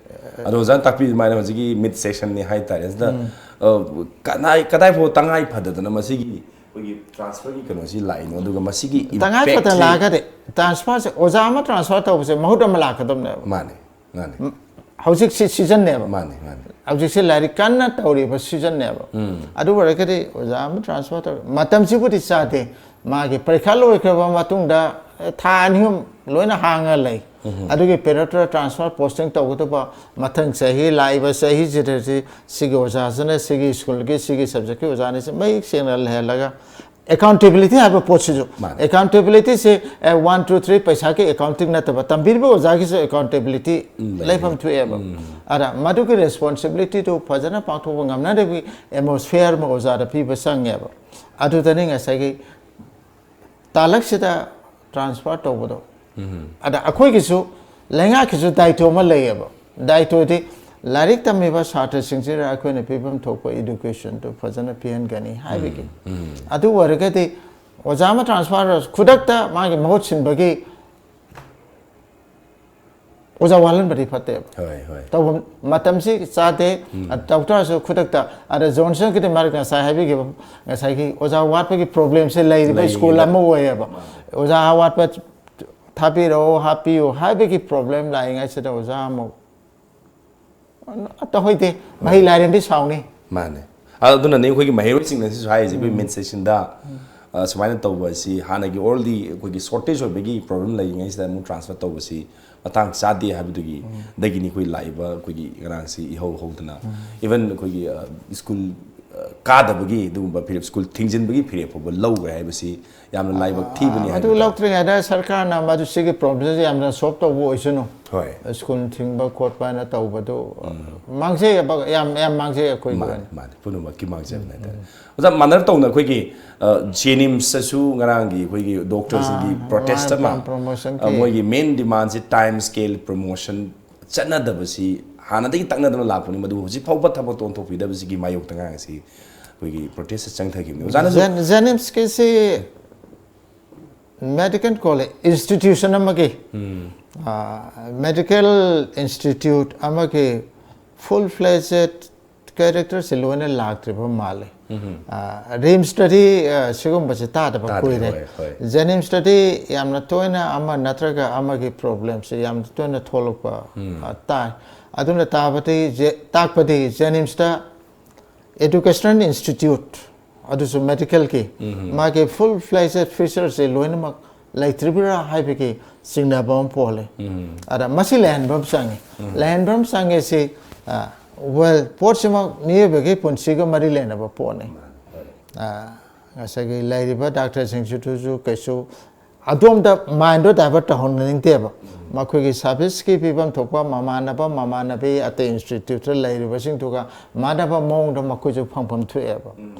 ꯑꯗꯣ ꯑꯣꯖꯥꯅ ꯇꯥꯛꯄꯤ ꯑꯗꯨꯃꯥꯏꯅ ꯍꯧꯖꯤꯛꯀꯤ mid sessionꯅꯤ ꯍꯥꯏꯇꯥꯔꯦ꯫ ꯑꯁꯤꯗ, ꯑ, ꯀꯗꯥꯏ, ꯀꯗꯥꯏ ꯐꯥꯎ ꯇꯉꯥꯏ ꯐꯗꯗꯅ ꯃꯁꯤꯒꯤ ꯑꯩꯈꯣꯏꯒꯤ transferꯒꯤ ꯀꯩꯅꯣꯁꯤ ꯂꯥꯛꯏꯅꯣ, ꯑꯗꯨꯒ ꯃꯁꯤꯒꯤ ꯇꯉꯥꯏ ꯐꯗꯅ impactꯁꯤ ꯂꯥꯛꯑꯒꯗꯤ transferꯁꯦ ꯑꯣꯖꯥ ꯑꯃ transfer ꯇꯧꯕꯁꯦ ꯃꯍꯨꯠ ꯑꯃ ꯂꯥꯛꯀꯗꯕꯅꯦꯕ꯫ ꯃꯥꯅꯦ, ꯃꯥꯅꯦ꯫ ꯍꯧꯖꯤꯛꯁꯤ seasonꯅꯦꯕ꯫ ꯃꯥꯅꯦ, ꯃꯥꯅꯦ꯫ ꯍꯧꯖꯤꯛꯁꯦ ꯂꯥꯏꯔꯤꯛ ꯀꯟꯅ ꯇꯧꯔꯤꯕ seasonꯅꯦꯕ꯫ ꯑꯗꯨ ꯑꯣꯏꯔꯒꯗꯤ ꯑꯣꯖꯥ ꯑꯃ transfer ꯇꯧꯔꯦ꯫ ꯃꯇꯝꯁꯤꯕꯨꯗꯤ ꯆꯥꯗꯦ꯫ ꯃꯥꯒꯤ ꯄꯔꯤꯈꯥ ꯂꯣꯏꯈ꯭ꯔꯕ ꯃꯇꯨꯡꯗ, ꯑꯦ, ꯊꯥ ꯑꯅꯤ ꯑꯍꯨꯝ ꯂꯣꯏꯅ ꯍꯥꯡꯉ ꯂꯩ꯫ ꯑꯗꯨꯒꯤ periodꯇ transfer posting ꯇꯧꯒꯗꯕ ꯃꯊꯪ ꯆꯍꯤ, ꯂꯥꯛꯏꯕ ꯆꯍꯤꯁꯤꯗꯗꯤ ꯁꯤꯒꯤ ꯑꯣꯖꯥꯁꯤꯅ ꯁꯤꯒꯤ schoolꯒꯤ, ꯁꯤꯒꯤ subjectꯀꯤ ꯑꯣꯖꯥꯅꯤꯁꯤ ꯃꯌꯦꯛ ꯁꯦꯡꯅ ꯂꯩꯍꯜꯂꯒ, accountability ꯍꯥꯏꯕ ꯄꯣꯠꯁꯤꯁꯨ, ꯃꯥꯅꯦ꯫ Accountabilityꯁꯦ, ꯑꯦ, one, two, three ꯄꯩꯁꯥꯒꯤ accounting ꯅꯠꯇꯕ, ꯇꯝꯕꯤꯔꯤꯕ ꯑꯣꯖꯥꯒꯤꯁꯨ accountability ꯎꯝ, ꯂꯩ꯫ ꯂꯩꯐꯝ ꯊꯣꯛꯑꯦꯕ꯫ ꯑꯗ ꯃꯗꯨꯒꯤ responsibilityꯗꯨ ꯐꯖꯅ ꯄꯥꯡꯊꯣꯛꯄ ꯉꯝꯅꯅꯕꯒꯤ atmosphere ꯑꯃ ꯑꯣꯖꯥꯗ ꯄꯤꯕ ꯆꯪꯉꯦꯕ꯫ ꯑꯗꯨꯗꯅꯤ ꯉꯁꯥꯏꯒꯤ ꯇꯥꯂꯛꯁꯤꯗ transfer ꯇꯧꯕꯗꯣ꯫ ꯑꯗ ꯑꯩꯈꯣꯏꯒꯤꯁꯨ, ꯂꯩꯉꯥꯛꯀꯤꯁꯨ ꯗꯥꯏꯇꯣ ꯑꯃ ꯂꯩꯌꯦꯕ꯫ ꯗꯥꯏꯇꯣꯗꯤ ꯂꯥꯏꯔꯤꯛ ꯇꯝꯃꯤꯕ ꯁꯥꯇ꯭ꯔꯁꯤꯡꯁꯤꯗ ꯑꯩꯈꯣꯏꯅ ꯄꯤꯐꯝ ꯊꯣꯛꯄ educationꯗꯨ ꯐꯖꯅ ꯄꯤꯍꯟꯒꯅꯤ ꯍꯥꯏꯕꯒꯤ꯫ ꯑꯗꯨ ꯑꯣꯏꯔꯒꯗꯤ ꯑꯣꯖꯥ ꯑꯃ transfer ꯈꯨꯗꯛꯇ ꯃꯥꯒꯤ ꯃꯍꯨꯠ ꯁꯤꯟꯕꯒꯤ ꯑꯣꯖꯥ ꯋꯥꯍꯟꯕꯗꯤ ꯐꯠꯇꯦꯕ꯫ ꯍꯣꯏ, ꯍꯣꯏ꯫ ꯇꯧꯐꯝ ꯃꯇꯝꯁꯤ ꯆꯥꯗꯦ꯫ ꯇꯧ ꯇꯥꯔꯁꯨ ꯈꯨꯗꯛꯇ, ꯑꯗ Johnsonꯒꯤꯗꯤ ꯃꯔꯛ ꯉꯁꯥꯏ ꯍꯥꯏꯕꯤꯈꯤꯕ, ꯉꯁꯥꯏꯒꯤ ꯑꯣꯖꯥ ꯋꯥꯠꯄꯒꯤ problemꯁꯦ ꯂꯩꯔꯤꯕ ꯂꯩ, school ꯂꯩ꯫ ꯑꯃ ꯑꯣꯏꯌꯦꯕ꯫ ꯑꯣꯖꯥ ꯋꯥꯠꯄ ꯊꯥꯕꯤꯔꯛꯑꯣ, ꯍꯥꯞꯄꯤꯌꯨ ꯍꯥꯏꯕꯒꯤ ꯄ꯭ꯔꯣꯕ꯭ꯂꯦꯝ ꯂꯥꯛꯏꯉꯩꯁꯤꯗ ꯑꯣꯖꯥ ꯑꯃꯨꯛ ꯇꯧꯍꯣꯏꯗꯦ, ꯃꯍꯩ ꯂꯥꯏꯔꯦꯝꯕꯤ ꯁꯥꯎꯅꯤ꯫ ꯃꯥꯅꯦ꯫ ꯑꯗꯨꯅꯅꯦ ꯑꯩꯈꯣꯏꯒꯤ ꯃꯍꯩꯔꯣꯏꯁꯤꯡꯅꯁꯨ ꯍꯥꯏꯔꯤꯁꯦ, ꯑꯩꯈꯣꯏ ꯃꯦꯟ ꯁꯦꯁꯟꯗ ꯁꯨꯃꯥꯏꯅ ꯇꯧꯕ ꯑꯁꯤ ꯍꯥꯟꯅꯒꯤ ꯑꯣꯜꯔꯦꯗꯤ ꯑꯩꯈꯣꯏꯒꯤ ꯁꯣꯔꯇꯦꯖ ꯑꯣꯏꯕꯒꯤ ꯄ꯭ꯔꯣꯕ꯭ꯂꯦꯝ ꯂꯩꯔꯤꯉꯩꯁꯤꯗ ꯑꯃꯨꯛ ꯇ꯭ꯔꯥꯟꯁꯐꯔ ꯇꯧꯕꯁꯤ ꯃꯇꯥꯡ ꯆꯥꯗꯦ ꯍꯥꯏꯕꯗꯨꯒꯤ ꯗꯒꯤꯅꯤ ꯑꯩꯈꯣꯏ ꯂꯥꯛꯏꯕ ꯑꯩꯈꯣꯏꯒꯤ ꯏꯔꯥꯡꯁꯤ ꯏꯍꯧ ꯍꯧꯗꯅ, ꯏꯚꯟ ꯑꯩꯈꯣꯏꯒꯤ ꯁ꯭ꯀꯨꯜ ꯀꯥꯗꯕꯒꯤ ꯑꯗꯨꯒꯨꯝꯕ ꯐꯤꯔꯦꯞ, ꯁ꯭ꯀꯨꯜ ꯊꯤꯡꯖꯤꯟꯕꯒꯤ ꯐꯤꯔꯦꯞ ꯐꯥꯎꯕ ꯂꯧꯈ꯭ꯔꯦ ꯍꯥꯏꯕꯁꯤ ꯌꯥꯝꯅ ꯂꯥꯏꯕꯛ ꯊꯤꯕꯅꯤ ꯍꯥꯏꯕ ꯑꯗꯨ ꯇꯥꯔꯦ꯫ ꯂꯧꯗ꯭ꯔꯤꯉꯩꯗ ꯁꯔꯀꯥꯔꯅ ꯃꯗꯨꯁꯤꯒꯤ ꯄ꯭ꯔꯣꯕ꯭ꯂꯦꯝꯁꯦ ꯌꯥꯝꯅ ꯁꯣꯜꯕ ꯇꯧꯕ ꯑꯣꯏꯁꯅꯨ꯫ ꯍꯣꯏ꯫ ꯁ꯭ꯀꯨꯜ ꯊꯤꯡꯕ ꯈꯣꯠꯄ ꯍꯥꯏꯅ ꯇꯧꯕꯗꯨ ꯃꯥꯡꯖꯩ, ꯌꯥꯝ ꯃꯥꯡꯖꯩ ꯑꯩꯈꯣꯏꯒꯤ ꯃꯥꯅꯦ, ꯑꯣꯏꯅ꯫ ꯃꯥꯅꯦ, ꯄꯨꯝꯅꯃꯛꯀꯤ ꯃꯥꯡꯖꯕꯅꯦ ꯍꯥꯏꯇꯥꯔꯦ꯫ ꯑꯣꯖꯥ, ꯃꯥꯟꯅꯔ ꯇꯧꯅ ꯑꯩꯈꯣꯏꯒꯤ ꯖꯦꯅꯤꯝꯁꯇꯁꯨ ꯉꯔꯥꯡꯒꯤ ꯑꯩꯈꯣꯏꯒꯤ ꯗꯣꯛꯇꯔꯁꯤꯡꯒꯤ ꯑꯥ, ꯄ꯭ꯔꯣꯇꯦꯁ ꯑꯃ, ꯄ꯭ꯔꯣꯃꯣꯁꯟꯒꯤ꯫ ꯑ, ꯃꯣꯏꯒꯤ ꯃꯦꯟ ꯗꯤꯃꯥꯟꯁꯤ ꯇꯥꯏꯝ ꯁ꯭ꯀꯦꯜ ꯄ꯭ꯔꯣꯃꯣꯁꯟ ꯆꯠꯅꯗꯕꯁꯤ, ꯍꯥꯟꯅꯗꯒꯤ ꯇꯛꯅꯗꯨꯅ ꯂꯥꯛꯄꯅꯤ, ꯃꯗꯨꯕꯨ ꯍꯧꯖꯤꯛ ꯐꯥꯎꯕ ꯊꯕꯛꯇꯣ ꯑꯣꯟꯊꯣꯛꯄꯤꯗꯕꯁꯤꯒꯤ ꯃꯥꯌꯣꯛꯇ ꯉꯔꯥꯡꯁꯤ ꯑꯩꯈꯣꯏꯒꯤ ꯄ꯭ꯔꯣꯇꯦꯁꯇ ꯆꯪꯊꯈꯤꯕꯅꯤ꯫ ꯑꯣꯖꯥꯅꯁꯨ ꯖꯦꯅꯤꯝꯁꯀꯤꯁꯤ ꯃꯦꯗꯤꯀꯦꯜ ꯀꯣꯂꯦꯖ ꯏꯟꯁꯇꯤꯇ꯭ꯌꯨꯁꯟ ꯑꯃꯒꯤ, ꯃꯦꯗꯤꯀꯦꯜ ꯏꯟꯁꯇꯤꯇ꯭ꯌꯨꯠ ꯑꯃꯒꯤ ꯐꯨꯜ ꯐ꯭ꯂꯦꯖꯦꯠ ꯀꯦꯔꯦꯛꯇꯔꯁꯤ ꯂꯣꯏꯅ ꯂꯥꯛꯇ꯭ꯔꯤꯕ ꯃꯥꯜꯂꯦ꯫ ꯔꯤꯝꯁꯇꯗꯤ ꯁꯤꯒꯨꯝꯕꯁꯦ ꯇꯥꯗꯕ ꯇꯥꯗꯦ, ꯀꯨꯏꯔꯦ꯫ ꯍꯣꯏ, ꯍꯣꯏ꯫ ꯖꯦꯅꯤꯝꯁꯇꯗꯤ ꯌꯥꯝꯅ ꯇꯣꯏꯅ ꯑꯃ ꯅꯠꯇ꯭ꯔꯒ ꯑꯃꯒꯤ ꯄ꯭ꯔꯣꯕ꯭ꯂꯦꯝꯁꯦ ꯌꯥꯝꯅ ꯇꯣꯏꯅ ꯊꯣꯛꯂꯛꯄ ꯑ, ꯇꯥꯏ꯫ ꯑꯗꯨꯅ ꯇꯥꯕꯗꯤ ꯖꯦ- ꯇꯥꯛꯄꯗꯤ ꯖꯦꯅꯤꯝꯁꯇ ꯏꯗꯨꯀꯦꯁꯅꯦꯜ ꯏꯟꯁꯇꯤꯇ꯭ꯌꯨꯠ, ꯑꯗꯨꯁꯨ ꯃꯦꯗꯤꯀꯦꯜꯒꯤ, ꯃꯥꯒꯤ ꯐꯨꯜ ꯐ꯭ꯂꯦꯖꯦꯠ ꯐꯤꯆꯔꯁꯦ ꯂꯣꯏꯅꯃꯛ ꯂꯩꯇ꯭ꯔꯤꯕ꯭ꯔꯥ ꯍꯥꯏꯕꯒꯤ ꯆꯤꯡꯅꯕ ꯑꯃ ꯄꯣꯜꯂꯦ꯫ ꯑꯗ ꯃꯁꯤ ꯂꯩꯍꯟꯕ ꯑꯃ ꯆꯪꯉꯤ꯫ ꯂꯩꯍꯟꯕ ꯑꯃ ꯆꯪꯉꯦ ꯁꯤ, ꯋꯦꯜ, ꯄꯣꯠꯁꯤꯃꯛ ꯃꯤꯑꯣꯏꯕꯒꯤ ꯄꯨꯟꯁꯤꯒ ꯃꯔꯤ ꯂꯩꯅꯕ ꯄꯣꯠꯅꯤ꯫ ꯉꯁꯥꯏꯒꯤ ꯂꯩꯔꯤꯕ ꯗꯥꯛꯇꯔꯁꯤꯡꯁꯤꯗꯨꯁꯨ ꯀꯩꯁꯨ ꯑꯗꯣꯝꯗ ꯃꯥꯏꯟꯗꯣ ꯗꯥꯏꯚꯔꯠ ꯇꯧꯍꯟꯅꯤꯡꯗꯦꯕ꯫ ꯃꯈꯣꯏꯒꯤ ꯁꯥꯔꯚꯤꯁꯀꯤ ꯄꯤꯐꯝ ꯊꯣꯛꯄ ꯃꯃꯥꯟꯅꯕ ꯃꯃꯥꯟꯅꯕꯤ ꯑꯇꯩ ꯏꯟꯁꯇꯤꯇ꯭ꯌꯨꯠꯇ ꯂꯩꯔꯤꯕꯁꯤꯡꯗꯨꯒ ꯃꯥꯟꯅꯕ ꯃꯑꯣꯡꯗ ꯃꯈꯣꯏꯁꯨ ꯐꯪꯐꯝ ꯊꯣꯛꯑꯦꯕ꯫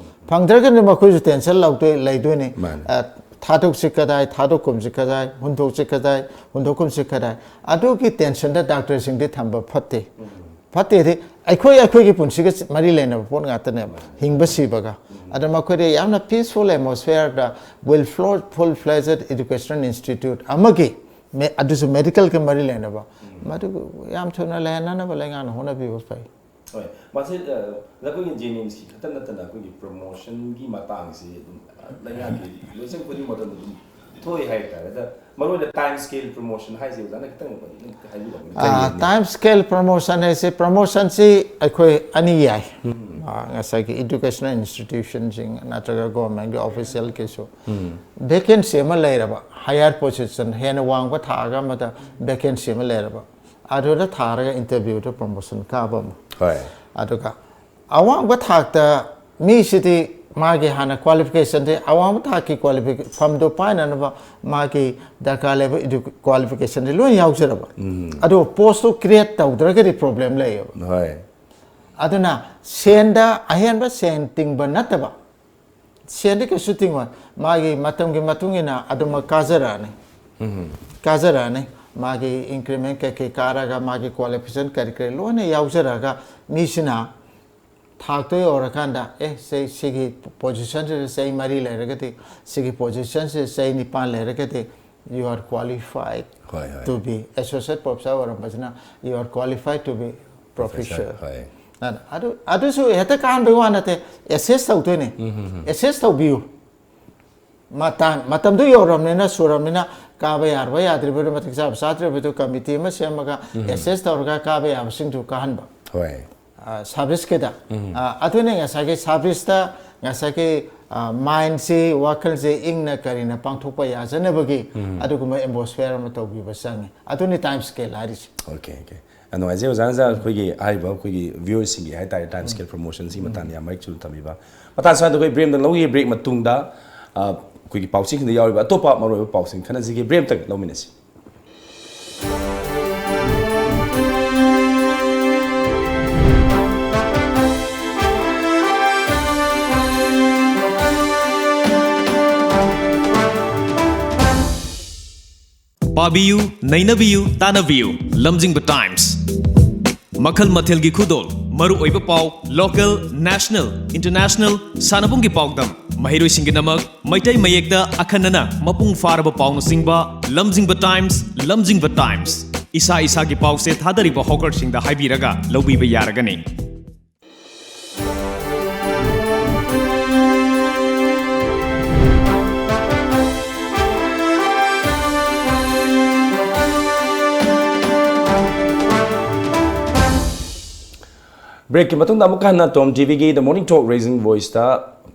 ꯐꯪꯗ꯭ꯔꯒꯗꯤ ꯃꯈꯣꯏꯁꯨ ꯇꯦꯟꯁꯟ ꯂꯧꯗꯣꯏ ꯂꯩꯗꯣꯏꯅꯤ꯫ ꯃꯥꯅꯤ꯫ ꯑ, ꯊꯥꯗꯣꯛꯁꯤ ꯀꯗꯥꯏ, ꯊꯥꯗꯣꯛꯀꯨꯝꯁꯤ ꯀꯗꯥꯏ, ꯍꯨꯟꯗꯣꯛꯁꯤ ꯀꯗꯥꯏ, ꯍꯨꯟꯗꯣꯛꯀꯨꯝꯁꯤ ꯀꯗꯥꯏ, ꯑꯗꯨꯒꯤ ꯇꯦꯟꯁꯟꯗ ꯗꯥꯛꯇꯔꯁꯤꯡꯗꯤ ꯊꯝꯕ ꯐꯠꯇꯦ꯫ ꯐꯠꯇꯦꯗꯤ ꯑꯩꯈꯣꯏ ꯑꯩꯈꯣꯏꯒꯤ ꯄꯨꯟꯁꯤꯒ ꯃꯔꯤ ꯂꯩꯅꯕ ꯄꯣꯠ ꯉꯥꯛꯇꯅꯦꯕ, ꯍꯤꯡꯕ ꯁꯤꯕꯒ꯫ ꯑꯗ ꯃꯈꯣꯏꯗ ꯌꯥꯝꯅ ꯄꯤꯁꯐꯨꯜ ꯑꯦꯠꯃꯣꯁꯐꯤꯌꯔꯗ ꯋꯦꯜ ꯐ꯭ꯂꯣ ꯐꯨꯜ ꯐ꯭ꯂꯦꯖꯦꯠ ꯏꯗꯨꯀꯦꯁꯅꯦꯜ ꯏꯟꯁꯇꯤꯇ꯭ꯌꯨꯠ ꯑꯃꯒꯤ ꯃꯦ- ꯑꯗꯨꯁꯨ ꯃꯦꯗꯤꯀꯦꯜꯒꯤ ꯃꯔꯤ ꯂꯩꯅꯕ, ꯃꯗꯨ ꯌꯥꯝ ꯊꯨꯅ ꯂꯩꯍꯟꯅꯅꯕ ꯂꯩꯉꯥꯛꯅ ꯍꯣꯠꯅꯕꯤꯕ ꯐꯩ꯫ ꯍꯣꯏ, ꯃꯥꯁꯦ ꯑ, ꯑꯩꯈꯣꯏꯒꯤ ꯖꯦꯅꯤꯝꯁꯀꯤ ꯈꯛꯇ ꯅꯠꯇꯅ ꯑꯩꯈꯣꯏꯒꯤ ꯄ꯭ꯔꯃꯣꯁꯟꯒꯤ ꯃꯇꯥꯡꯁꯤ ꯑꯗꯨꯝ, ꯑ, ꯂꯩꯉꯥꯛꯀꯤ ꯂꯣꯏꯁꯪ ꯈꯨꯗꯤꯡꯃꯛꯇ ꯑꯗꯨꯝ ꯊꯣꯛꯏ ꯍꯥꯏꯇꯥꯔꯦ꯫ ꯑꯗ ꯃꯔꯨꯑꯣꯏꯅ ꯇꯥꯏꯝ ꯁ꯭ꯀꯦꯜ ꯄ꯭ꯔꯣꯃꯣꯁꯟ ꯍꯥꯏꯁꯦ ꯑꯣꯖꯥꯅ ꯈꯤꯇꯪ ꯑꯗꯨꯝ ꯍꯥꯏꯕꯤꯔꯝꯃꯨꯅꯦ꯫ ꯇꯥꯏꯝ ꯁ꯭ꯀꯦꯜ ꯄ꯭ꯔꯣꯃꯣꯁꯟ ꯍꯥꯏꯁꯦ, ꯄ꯭ꯔꯣꯃꯣꯁꯟꯁꯤ ꯑꯩꯈꯣꯏ ꯑꯅꯤ ꯌꯥꯏ꯫ ꯑꯥ, ꯉꯁꯥꯏꯒꯤ ꯏꯗꯨꯀꯦꯁꯅꯦꯜ ꯏꯟꯁꯇꯤꯇ꯭ꯌꯨꯁꯟꯁꯤꯡ ꯅꯠꯇ꯭ꯔꯒ ꯒꯣꯔꯃꯦꯟꯒꯤ ꯑꯣꯐꯤꯁꯤꯌꯦꯜꯒꯤꯁꯨ ꯚꯦꯀꯦꯟꯁꯤ ꯑꯃ ꯂꯩꯔꯕ, ꯍꯥꯌꯔ ꯄꯣꯖꯤꯁꯟ ꯍꯦꯟꯅ ꯋꯥꯡꯕ ꯊꯥꯛ ꯑꯃꯗ ꯚꯦꯀꯦꯟꯁꯤ ꯑꯃ ꯂꯩꯔꯕ, ꯑꯗꯨꯗ ꯊꯥꯔꯒ ꯏꯟꯇꯔꯚ꯭ꯌꯨꯗ ꯄ꯭ꯔꯣꯃꯣꯁꯟ ꯀꯥꯕ ꯑꯃ꯫ ꯍꯣꯏ꯫ ꯑꯗꯨꯒ ꯑꯋꯥꯡꯕ ꯊꯥꯛꯇ ꯃꯤꯁꯤꯗꯤ ꯃꯥꯒꯤ ꯍꯥꯟꯅ ꯀ꯭ꯋꯥꯂꯤꯐꯤꯀꯦꯁꯟꯗꯤ, ꯑꯋꯥꯡꯕ ꯊꯥꯛꯀꯤ ꯀ꯭ꯋꯥꯂꯤꯐꯤꯀꯦ ꯐꯝꯗꯨ ꯄꯥꯏꯅꯅꯕ ꯃꯥꯒꯤ ꯗꯔꯀꯥꯔ ꯂꯩꯕ ꯀ꯭ꯋꯥꯂꯤꯐꯤꯀꯦꯁꯟꯗꯤ ꯂꯣꯏ ꯌꯥꯎꯖꯔꯕ꯫ ꯑꯗꯨ ꯄꯣꯁꯇꯨ ꯀ꯭ꯔꯤꯌꯦꯠ ꯇꯧꯗ꯭ꯔꯒꯗꯤ ꯄ꯭ꯔꯣꯕ꯭ꯂꯦꯝ ꯂꯩꯌꯦꯕ꯫ ꯍꯣꯏ꯫ ꯑꯗꯨꯅ ꯁꯦꯟꯗ ꯑꯍꯦꯟꯕ ꯁꯦꯟ ꯇꯤꯡꯕ ꯅꯠꯇꯕ, ꯁꯦꯟꯗꯤ ꯀꯩꯁꯨ ꯇꯤꯡꯉꯣꯏ, ꯃꯥꯒꯤ ꯃꯇꯝꯒꯤ ꯃꯇꯨꯡ ꯏꯟꯅ ꯑꯗꯨꯃꯛ ꯀꯥꯖꯔꯛꯑꯅꯤ꯫ ꯀꯥꯖꯔꯛꯑꯅꯤ꯫ ꯃꯥꯒꯤ ꯏꯟꯀ꯭ꯔꯤꯃꯦꯟ ꯀꯩꯀꯩ ꯀꯥꯔꯒ, ꯃꯥꯒꯤ ꯀ꯭ꯋꯥꯂꯤꯐꯤꯀꯦꯁꯟ ꯀꯔꯤ ꯀꯔꯤ ꯂꯣꯏꯅ ꯌꯥꯎꯖꯔꯒ, ꯃꯤꯁꯤꯅ ꯊꯥꯛꯇꯣ ꯌꯧꯔꯀꯥꯟꯗ, ꯑꯦ, ꯁꯤ, ꯁꯤꯒꯤ ꯄꯣꯖꯤꯁꯟꯁꯤꯗ ꯆꯍꯤ ꯃꯔꯤ ꯂꯩꯔꯒꯗꯤ, ꯁꯤꯒꯤ ꯄꯣꯖꯤꯁꯟꯁꯤꯗ ꯆꯍꯤ ꯅꯤꯄꯥꯟ ꯂꯩꯔꯒꯗꯤ, you are qualified ꯍꯣꯏ, ꯍꯣꯏ꯫ To be associate professor ꯑꯣꯏꯔꯝꯕꯁꯤꯅ, you are qualified to be professor꯫ ꯍꯣꯏ꯫ ꯑꯗꯨ, ꯑꯗꯨꯁꯨ ꯍꯦꯛꯇ ꯀꯥꯍꯟꯕꯒꯤ ꯋꯥ ꯅꯠꯇꯦ, ꯑꯦꯁꯦꯁ ꯇꯧꯗꯣꯏꯅꯦ꯫ ꯑꯦꯁꯦꯁ ꯇꯧꯕꯤꯌꯨ꯫ ꯃꯇꯥꯡ, ꯃꯇꯝꯗꯨ ꯌꯧꯔꯕꯅꯤꯅ, ꯁꯨꯔꯕꯅꯤꯅ, ꯀꯥꯕ ꯌꯥꯔꯕ ꯌꯥꯗ꯭ꯔꯤꯕꯗꯨ, ꯃꯇꯤꯛ ꯆꯥꯕ ꯆꯥꯗ꯭ꯔꯤꯕꯗꯨ ꯀꯃꯤꯇꯤ ꯑꯃ ꯁꯦꯝꯃꯒ ꯑꯦꯁꯦꯁ ꯇꯧꯔꯒ ꯀꯥꯕ ꯌꯥꯕꯁꯤꯡꯗꯨ ꯀꯥꯍꯟꯕ꯫ ꯍꯣꯏ꯫ ꯁꯥꯔꯚꯤꯁꯀꯤꯗ꯫ ꯑꯗꯨꯅ ꯉꯁꯥꯏꯒꯤ ꯁꯥꯔꯚꯤꯁꯇ ꯉꯁꯥꯏꯒꯤ ꯃꯥꯏꯟꯁꯤ, ꯋꯥꯈꯜꯁꯤ ꯏꯪꯅ ꯀꯔꯤꯅ ꯄꯥꯡꯊꯣꯛꯄ ꯌꯥꯖꯅꯕꯒꯤ ꯑꯗꯨꯒꯨꯝꯕ ꯑꯦꯠꯃꯣꯁꯐꯤꯌꯔ ꯑꯃ ꯇꯧꯕꯤꯕ ꯆꯪꯉꯤ꯫ ꯑꯗꯨꯅꯤ ꯇꯥꯏꯝ ꯁ꯭ꯀꯦꯜ ꯍꯥꯏꯔꯤꯁꯦ꯫ Okay, okay. ꯌꯥꯝ ꯅꯨꯡꯉꯥꯏꯖꯩ ꯑꯣꯖꯥꯅ ꯑꯩꯈꯣꯏꯒꯤ ꯍꯥꯏꯔꯤꯕ ꯑꯩꯈꯣꯏꯒꯤ ꯚ꯭ꯌꯨꯋꯔꯁꯤꯡꯒꯤ ꯍꯥꯏꯇꯥꯔꯦ, ꯇꯥꯏꯝ ꯁ꯭ꯀꯦꯜ ꯄ꯭ꯔꯣꯃꯣꯁꯟꯁꯤꯒꯤ ꯃꯇꯥꯡꯗ ꯌꯥꯝ ꯃꯔꯤꯛ ꯆꯨꯝꯅ ꯊꯝꯕꯤꯕ꯫ ꯃꯇꯥꯡ ꯁ꯭ꯋꯥꯏꯗ ꯑꯩꯈꯣꯏ ꯕ꯭ꯔꯦꯛ ꯑꯃꯇꯪ ꯂꯧꯈꯤꯒꯦ꯫ ꯕ꯭ꯔꯦꯛ ꯃꯇꯨꯡꯗ, ꯑ, ꯑꯩꯈꯣꯏꯒꯤ ꯄꯥꯎꯆꯦꯁꯤꯡꯗ ꯌꯥꯎꯔꯤꯕ ꯑꯇꯣꯞꯄ ꯃꯔꯨꯑꯣꯏꯕ ꯄꯥꯎꯁꯤꯡ ꯈꯟꯅꯁꯤꯒꯦ꯫ ꯕ꯭ꯔꯦꯛ ꯑꯃꯇꯪ ꯂꯧꯃꯤꯟꯅꯁꯤ꯫ ꯄꯥꯕꯤꯌꯨ, ꯅꯩꯅꯕꯤꯌꯨ, ꯇꯥꯟꯅꯕꯤꯌꯨ꯫ ꯂꯝꯖꯤꯡꯕ ꯇꯥꯏꯝꯁ꯫ ꯃꯈꯜ ꯃꯊꯦꯜꯒꯤ ꯈꯨꯗꯣꯜ, ꯃꯔꯨꯑꯣꯏꯕ ꯄꯥꯎ, ꯂꯣꯀꯦꯜ, ꯅꯦꯁꯅꯦꯜ, ꯏꯟꯇꯔꯅꯦꯁꯅꯦꯜ, ꯁꯥꯟꯅꯕꯨꯡꯒꯤ ꯄꯥꯎꯗꯝ, ꯃꯍꯩꯔꯣꯏꯁꯤꯡꯒꯤꯗꯃꯛ ꯃꯩꯇꯩ ꯃꯌꯦꯛꯇ ꯑꯈꯟꯅꯅ ꯃꯄꯨꯡ ꯐꯥꯔꯕ ꯄꯥꯎꯅꯆꯤꯡꯕ꯫ ꯂꯝꯖꯤꯡꯕ ꯇꯥꯏꯝꯁ, ꯂꯝꯖꯤꯡꯕ ꯇꯥꯏꯝꯁ꯫ ꯏꯁꯥ ꯏꯁꯥꯒꯤ ꯄꯥꯎꯁꯦ ꯊꯥꯗꯔꯤꯕ ꯍꯣꯀꯔꯁꯤꯡꯗ ꯍꯥꯏꯕꯤꯔꯒ ꯂꯧꯕꯤꯕ ꯌꯥꯔꯒꯅꯤ꯫ ꯕ꯭ꯔꯦꯛꯀꯤ ꯃꯇꯨꯡꯗ ꯑꯃꯨꯛ ꯍꯟꯅ ꯇꯣꯝ ꯇꯤꯚꯤꯒꯤ The Morning Talk Raising Voiceꯇ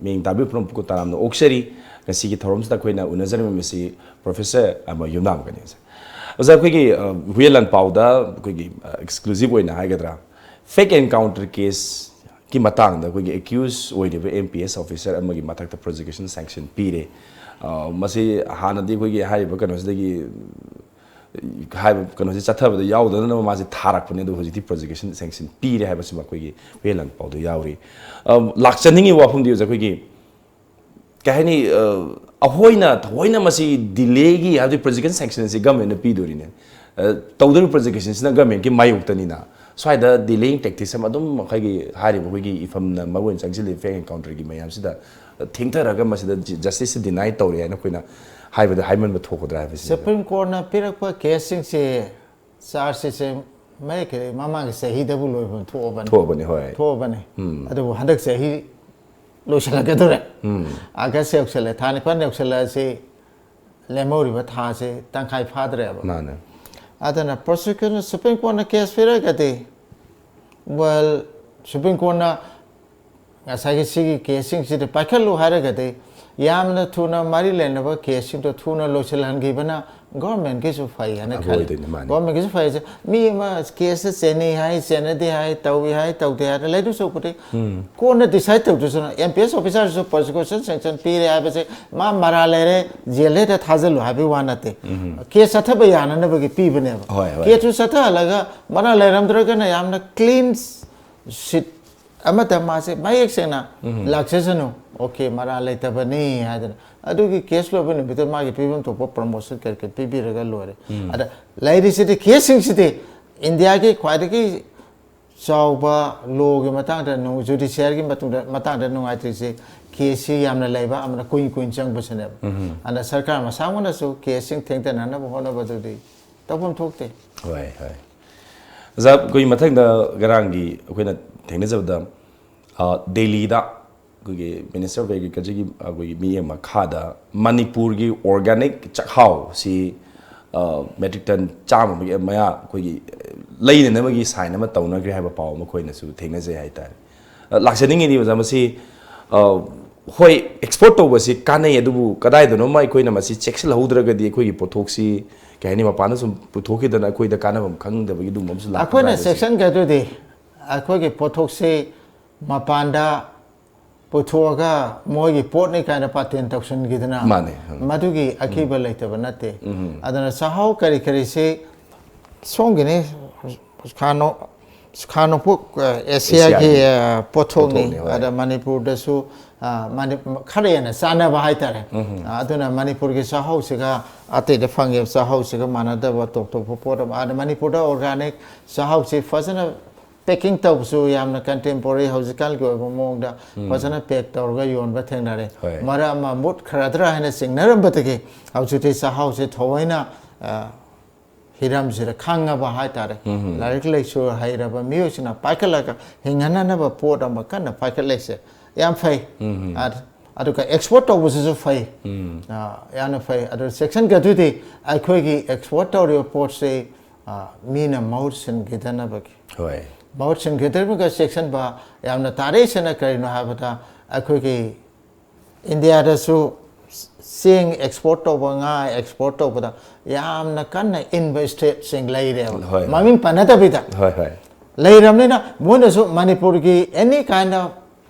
ꯃꯤꯡ ꯇꯥꯕꯤꯕ ꯄꯨꯝꯅꯃꯛꯄꯨ ꯇꯔꯥꯝꯅ ꯑꯣꯛꯆꯔꯤ꯫ ꯉꯁꯤꯒꯤ ꯊꯧꯔꯝꯁꯤꯗ ꯑꯩꯈꯣꯏꯅ ꯎꯅꯖꯔꯝꯃꯤꯕꯁꯤ ꯄ꯭ꯔꯣꯐꯦꯁꯔ ꯑꯃ ꯌꯨꯝꯅꯥꯝꯒꯅꯤ꯫ ꯑꯣꯖꯥ, ꯑꯩꯈꯣꯏꯒꯤ, ꯑ, ꯍꯨꯏꯌꯦꯟ ꯂꯥꯟꯄꯥꯎꯗ ꯑꯩꯈꯣꯏꯒꯤ, ꯑ, exclusive ꯑꯣꯏꯅ ꯍꯥꯏꯒꯗ꯭ꯔꯥ, fake encounter caseꯀꯤ ꯃꯇꯥꯡꯗ ꯑꯩꯈꯣꯏꯒꯤ accused ꯑꯣꯏꯔꯤꯕ M P S officer ꯑꯃꯒꯤ ꯃꯊꯛꯇ prosecution sanction ꯄꯤꯔꯦ꯫ ꯑ, ꯃꯁꯤ ꯍꯥꯟꯅꯗꯤ ꯑꯩꯈꯣꯏꯒꯤ ꯍꯥꯏꯔꯤꯕ ꯀꯩꯅꯣꯁꯤꯗꯒꯤ ꯍꯥꯏꯕ ꯀꯩꯅꯣꯁꯤ ꯆꯠꯊꯕꯗ ꯌꯥꯎꯗꯅꯕ ꯃꯥꯁꯦ ꯊꯥꯔꯛꯄꯅꯦ, ꯑꯗꯣ ꯍꯧꯖꯤꯛꯇꯤ prosecution sanction ꯄꯤꯔꯦ ꯍꯥꯏꯕꯁꯤꯃ ꯑꯩꯈꯣꯏꯒꯤ ꯍꯨꯏꯌꯦꯟ ꯂꯥꯟꯄꯥꯎꯗ ꯌꯥꯎꯔꯤ꯫ ꯑ, ꯂꯥꯛꯆꯅꯤꯡꯉꯤꯕ ꯋꯥꯐꯝꯗꯤ ꯑꯣꯖꯥ, ꯑꯩꯈꯣꯏꯒꯤ ꯀꯩ ꯍꯥꯏꯅꯤ, ꯑ, ꯑꯩꯈꯣꯏꯅ ꯊꯑꯣꯏꯅ ꯃꯁꯤ delayꯒꯤ, ꯍꯥꯏꯕꯗꯤ prosecution sanction ꯑꯁꯤ governmentꯅ ꯄꯤꯗꯣꯔꯤꯅꯦ꯫ ꯑ, ꯇꯧꯗꯣꯔꯤꯕ prosecutionꯁꯤꯅ governmentꯀꯤ ꯃꯥꯌꯣꯛꯇꯅꯤꯅ, ꯁ꯭ꯋꯥꯏꯗ delaying tactics ꯑꯃ ꯑꯗꯨꯝ ꯑꯩꯈꯣꯏꯒꯤ ꯍꯥꯏꯔꯤꯕ ꯑꯩꯈꯣꯏꯒꯤ ꯏꯐꯝꯅ ꯃꯔꯨ ꯑꯣꯏꯅ ꯆꯪꯁꯤꯜꯂꯤꯕ fake encounterꯒꯤ ꯃꯌꯥꯝꯁꯤꯗ ꯊꯦꯡꯊꯔꯒ ꯃꯁꯤꯗ justiceꯁꯦ deny ꯇꯧꯔꯦ ꯍꯥꯏꯅ ꯑꯩꯈꯣꯏꯅ ꯍꯥꯏꯕꯗ ꯍꯥꯏꯃꯟꯕ ꯊꯣꯛꯀꯗ꯭ꯔꯥ ꯍꯥꯏꯕꯁꯤ꯫ Supreme Courtꯅ ꯄꯤꯔꯛꯄ caseꯁꯤꯡꯁꯦ, chargeꯁꯤꯡꯁꯦ ꯃꯌꯦꯛ ꯀꯤꯗꯤ ꯃꯃꯥꯡꯒꯤ ꯆꯍꯤꯗꯕꯨ ꯂꯣꯏꯐꯝ ꯊꯣꯛꯑꯕꯅꯤ꯫ ꯊꯣꯛꯑꯕꯅꯤ, ꯍꯣꯏ꯫ ꯊꯣꯛꯑꯕꯅꯤ꯫ ꯎꯝ꯫ ꯑꯗꯨꯕꯨ ꯍꯟꯗꯛ ꯆꯍꯤ ꯂꯣꯏꯁꯤꯜꯂꯛꯀꯗꯧꯔꯦ꯫ ꯎꯝ꯫ August ꯌꯧꯁꯜꯂꯦ, ꯊꯥ ꯅꯤꯄꯥꯟ ꯌꯧꯁꯜꯂꯛꯑꯁꯤ, ꯂꯦꯝꯍꯧꯔꯤꯕ ꯊꯥꯁꯦ ꯇꯪꯈꯥꯏ ꯐꯥꯗ꯭ꯔꯦꯕ꯫ ꯃꯥꯅꯦ꯫ ꯑꯗꯨꯅ prosecution, Supreme Courtꯅ case ꯄꯤꯔꯒꯗꯤ, well, Supreme Courtꯅ ꯉꯁꯥꯏꯒꯤ ꯁꯤꯒꯤ caseꯁꯤꯡꯁꯤꯗ ꯄꯥꯏꯈꯠꯂꯨ ꯍꯥꯏꯔꯒꯗꯤ, ꯌꯥꯝꯅ ꯊꯨꯅ ꯃꯔꯤ ꯂꯩꯅꯕ caseꯁꯤꯡꯗꯣ ꯊꯨꯅ ꯂꯣꯏꯁꯤꯜꯍꯟꯈꯤꯕꯅ governmentꯀꯤꯁꯨ ꯐꯩ ꯍꯥꯏꯅ ꯈꯜꯂꯤ꯫ ꯑꯐꯕ ꯑꯣꯏꯗꯣꯏꯅꯦ, ꯃꯥꯅꯦ꯫ Governmentꯀꯤꯁꯨ ꯐꯩ ꯍꯥꯏꯁꯦ, ꯃꯤ ꯑꯃ caseꯇ ꯆꯦꯟꯅꯩ ꯍꯥꯏ, ꯆꯦꯟꯅꯗꯦ ꯍꯥꯏ, ꯇꯧꯏ ꯍꯥꯏ, ꯇꯧꯗꯦ ꯍꯥꯏ ꯂꯩꯗꯧ ꯁꯔꯨꯛꯄꯨꯗꯤ, ꯎꯝ꯫ Courtꯅ decide ꯇꯧꯗꯣꯏꯁꯤꯅ, M P S officerꯁꯨ prosecution sanction ꯄꯤꯔꯦ ꯍꯥꯏꯕꯁꯦ ꯃꯥ ꯃꯔꯥꯜ ꯂꯩꯔꯦ, jailꯗ ꯍꯦꯛꯇ ꯊꯥꯖꯤꯜꯂꯨ ꯍꯥꯏꯕꯒꯤ ꯋꯥ ꯅꯠꯇꯦ꯫ ꯎꯝ꯫ Case ꯆꯠꯊꯕ ꯌꯥꯅꯅꯕꯒꯤ ꯄꯤꯕꯅꯦꯕ꯫ ꯍꯣꯏ, ꯍꯣꯏ꯫ Caseꯇꯨ ꯆꯠꯊꯍꯜꯂꯒ ꯃꯔꯥꯜ ꯂꯩꯔꯝꯗ꯭ꯔꯒꯅ ꯌꯥꯝꯅ clean sheet ꯑꯃꯗ ꯃꯥꯁꯦ ꯃꯌꯦꯛ ꯁꯦꯡꯅ ꯎꯝ꯫ ꯂꯥꯛꯆꯁꯅꯨ, okay, ꯃꯔꯥꯜ ꯂꯩꯇꯕꯅꯤ ꯍꯥꯏꯗꯅ, ꯑꯗꯨꯒꯤ case ꯂꯣꯏꯕ ꯅꯨꯃꯤꯠꯇ ꯃꯥꯒꯤ ꯄꯤꯐꯝ ꯊꯣꯛꯄ promotion ꯀꯔꯤ ꯀꯔꯤ ꯄꯤꯕꯤꯔꯒ ꯂꯣꯏꯔꯦ꯫ ꯎꯝ꯫ ꯑꯗ ꯂꯩꯔꯤꯁꯤꯗꯤ caseꯁꯤꯡꯁꯤꯗꯤ Indiaꯒꯤ ꯈ꯭ꯋꯥꯏꯗꯒꯤ ꯆꯥꯎꯕ lawꯒꯤ ꯃꯇꯥꯡꯗ ꯅꯨꯡ-, judiciaryꯒꯤ ꯃꯇꯨꯡꯗ, ꯃꯇꯥꯡꯗ ꯅꯨꯡꯉꯥꯏꯇ꯭ꯔꯤꯁꯤ caseꯁꯤ ꯌꯥꯝꯅ ꯂꯩꯕ, ꯑꯃꯅ ꯀꯨꯏꯅ ꯀꯨꯏꯅ ꯆꯪꯕꯁꯤꯅꯦꯕ꯫ ꯎꯝ꯫ ꯑꯗ ꯁꯔꯀꯥꯔ ꯃꯁꯥꯉꯣꯟꯗꯁꯨ caseꯁꯤꯡ ꯊꯦꯡꯊꯅꯅꯕ ꯍꯣꯠꯅꯕꯗꯨꯗꯤ ꯇꯧꯐꯝ ꯊꯣꯛꯇꯦ꯫ ꯍꯣꯏ, ꯍꯣꯏ꯫ ꯑꯣꯖꯥ, ꯑꯩꯈꯣꯏ ꯃꯊꯪꯗ ꯉꯔꯥꯡꯒꯤ ꯑꯩꯈꯣꯏꯅ ꯊꯦꯡꯅꯖꯕꯗ, ꯑ, ꯗꯦꯜꯂꯤꯗ ꯑꯩꯈꯣꯏꯒꯤ Minister of Agricultureꯒꯤ ꯑꯩꯈꯣꯏꯒꯤ ꯃꯤꯠꯌꯦꯡ ꯃꯈꯥꯗ ꯃꯅꯤꯄꯨꯔꯒꯤ organic ꯆꯥꯛꯍꯥꯎꯁꯤ, ꯑ, metric ton ꯆꯥꯝꯃ ꯑꯃꯒꯤ ꯃꯌꯥ ꯑꯩꯈꯣꯏꯒꯤ, ꯑ, ꯂꯩꯅꯅꯕꯒꯤ ꯁꯥꯏꯟ ꯑꯃ ꯇꯧꯅꯈ꯭ꯔꯦ ꯍꯥꯏꯕ ꯄꯥꯎ ꯑꯃ ꯑꯩꯈꯣꯏꯅꯁꯨ ꯊꯦꯡꯅꯖꯩ ꯍꯥꯏꯇꯥꯔꯦ꯫ ꯑ, ꯂꯥꯛꯆꯅꯤꯡꯉꯤꯗꯤ ꯑꯣꯖꯥ, ꯃꯁꯤ, ꯑ, ꯍꯣꯏ, ꯑꯦꯛꯁꯄꯣꯔꯠ ꯇꯧꯕꯁꯤ ꯀꯥꯟꯅꯩ, ꯑꯗꯨꯕꯨ ꯀꯗꯥꯏꯗꯅꯣꯃ ꯑꯩꯈꯣꯏꯅ ꯃꯁꯤ ꯆꯦꯛꯁꯤꯜꯍꯧꯗ꯭ꯔꯒꯗꯤ ꯑꯩꯈꯣꯏꯒꯤ ꯄꯣꯠꯊꯣꯛꯁꯤ, ꯀꯩ ꯍꯥꯏꯅꯤ, ꯃꯄꯥꯟꯗ ꯁꯨꯝ ꯄꯨꯊꯣꯛꯈꯤꯗꯅ ꯑꯩꯈꯣꯏꯗ ꯀꯥꯟꯅꯕ ꯈꯪꯗꯕꯒꯤ ꯑꯗꯨꯒꯨꯝꯕ ꯑꯃꯁꯨ ꯂꯥꯛꯄ ꯑꯩꯈꯣꯏꯅ ꯇꯥꯔꯦ꯫ ꯆꯦꯛꯁꯤꯟꯒꯗꯣꯏꯗꯤ ꯑꯩꯈꯣꯏꯒꯤ ꯄꯣꯠꯊꯣꯛꯁꯤ ꯃꯄꯥꯟꯗ ꯄꯨꯊꯣꯛꯑꯒ ꯃꯣꯏꯒꯤ ꯄꯣꯠꯅꯤ ꯀꯥꯏꯅ ꯄꯥꯇꯦꯟ ꯇꯧꯁꯤꯟꯈꯤꯗꯅ ꯃꯥꯅꯦ꯫ ꯎꯝ꯫ ꯃꯗꯨꯒꯤ ꯑꯀꯤꯕ ꯂꯩꯇꯕ ꯅꯠꯇꯦ꯫ ꯎꯝ꯫ ꯑꯗꯨꯅ ꯆꯥꯛꯍꯥꯎ ꯀꯔꯤ ꯀꯔꯤꯁꯤ ꯁꯣꯝꯒꯤꯅꯤ, ꯈꯥ ꯅꯣꯡ-, ꯈꯥ ꯅꯣꯡꯄꯣꯛ, ꯑ, ꯑꯦꯁꯤꯌꯥꯒꯤ, ꯑꯦꯁꯤꯌꯥꯒꯤ ꯑ, ꯄꯣꯠꯊꯣꯛꯅꯤ꯫ ꯄꯣꯠꯊꯣꯛꯅꯤ, ꯍꯣꯏ꯫ ꯑꯗ ꯃꯅꯤꯄꯨꯔꯗꯁꯨ, ꯑ, ꯃꯅꯤ-, ꯈꯔ ꯍꯦꯟꯅ ꯆꯥꯟꯅꯕ ꯍꯥꯏꯇꯥꯔꯦ꯫ ꯎꯝ꯫ ꯑ, ꯑꯗꯨꯅ ꯃꯅꯤꯄꯨꯔꯒꯤ ꯆꯥꯛꯍꯥꯎꯁꯤꯒ ꯑꯇꯩꯗ ꯐꯪꯉꯤꯕ ꯆꯥꯛꯍꯥꯎꯁꯤꯒ ꯃꯥꯟꯅꯗꯕ ꯇꯣꯞ ꯇꯣꯞꯄ ꯄꯣꯠ ꯑꯃ꯫ ꯑꯗ ꯃꯅꯤꯄꯨꯔꯗ ꯑꯣꯔꯒꯥꯅꯤꯛ ꯆꯥꯛꯍꯥꯎꯁꯤ ꯐꯖꯅ ꯄꯦꯀꯤꯡ ꯇꯧꯕꯁꯨ ꯌꯥꯝꯅ ꯀꯟꯇꯦꯝꯄꯣꯔꯔꯤ, ꯍꯧꯖꯤꯛꯀꯥꯟꯒꯤ ꯑꯣꯏꯕ ꯃꯑꯣꯡꯗ ꯎꯝ꯫ ꯐꯖꯅ ꯄꯦꯛ ꯇꯧꯔꯒ ꯌꯣꯟꯕ ꯊꯦꯡꯅꯔꯦ꯫ ꯍꯣꯏ꯫ ꯃꯔꯛ ꯑꯃ ꯃꯨꯠꯈ꯭ꯔꯗ꯭ꯔꯥ ꯍꯥꯏꯅ ꯆꯤꯡꯅꯔꯝꯕꯗꯒꯤ ꯍꯧꯖꯤꯛꯇꯤ ꯆꯥꯛꯍꯥꯎꯁꯦ ꯊꯑꯣꯏꯅ, ꯑ, ꯍꯤꯔꯝꯁꯤꯗ ꯈꯪꯉꯕ ꯍꯥꯏꯇꯥꯔꯦ꯫ ꯎꯝ꯫ ꯂꯥꯏꯔꯤꯛ ꯂꯥꯏꯁꯨ ꯍꯩꯔꯕ ꯃꯤꯑꯣꯏꯁꯤꯡꯅ ꯄꯥꯏꯈꯠꯂꯒ ꯍꯤꯡꯍꯟꯅꯅꯕ ꯄꯣꯠ ꯑꯃ ꯀꯟꯅ ꯄꯥꯏꯈꯠꯂꯛꯏꯁꯦ ꯌꯥꯝ ꯐꯩ꯫ ꯎꯝ꯫ ꯑ-, ꯑꯗꯨꯒ ꯑꯦꯛꯁꯄꯣꯔꯠ ꯇꯧꯕꯁꯤꯁꯨ ꯐꯩ꯫ ꯎꯝ꯫ ꯑ, ꯌꯥꯝꯅ ꯐꯩ꯫ ꯑꯗꯨ ꯆꯦꯛꯁꯤꯟꯒꯗꯣꯏꯗꯤ ꯑꯩꯈꯣꯏꯒꯤ ꯑꯦꯛꯁꯄꯣꯔꯠ ꯇꯧꯔꯤꯕ ꯄꯣꯠꯁꯤ, ꯑ, ꯃꯤꯅ ꯃꯍꯨꯠ ꯁꯤꯟꯈꯤꯗꯅꯕꯒꯤ꯫ ꯍꯣꯏ꯫ ꯃꯍꯨꯠ ꯁꯤꯟꯈꯤꯗꯣꯏꯕꯒ ꯆꯦꯛꯁꯤꯟꯕ ꯌꯥꯝꯅ ꯇꯥꯔꯛꯏꯁꯤꯅ ꯀꯔꯤꯅꯣ ꯍꯥꯏꯕꯗ ꯑꯩꯈꯣꯏꯒꯤ ꯏꯟꯗꯤꯌꯥꯗꯁꯨ ꯆꯦꯡ ꯑꯦꯛꯁꯄꯣꯔꯠ ꯇꯧꯕ, ꯉꯥ ꯑꯦꯛꯁꯄꯣꯔꯠ ꯇꯧꯕꯗ ꯌꯥꯝꯅ ꯀꯟꯅ ꯏꯟꯕ ꯁ꯭ꯇꯦꯠꯁꯤꯡ ꯂꯩꯔꯦꯕ꯫ ꯍꯣꯏ, ꯍꯣꯏ꯫ ꯃꯃꯤꯡ ꯄꯟꯅꯗꯕꯤꯗ ꯍꯣꯏ, ꯍꯣꯏ꯫ ꯂꯩꯔꯕꯅꯤꯅ ꯃꯣꯏꯅꯁꯨ ꯃꯅꯤꯄꯨꯔꯒꯤ any kind of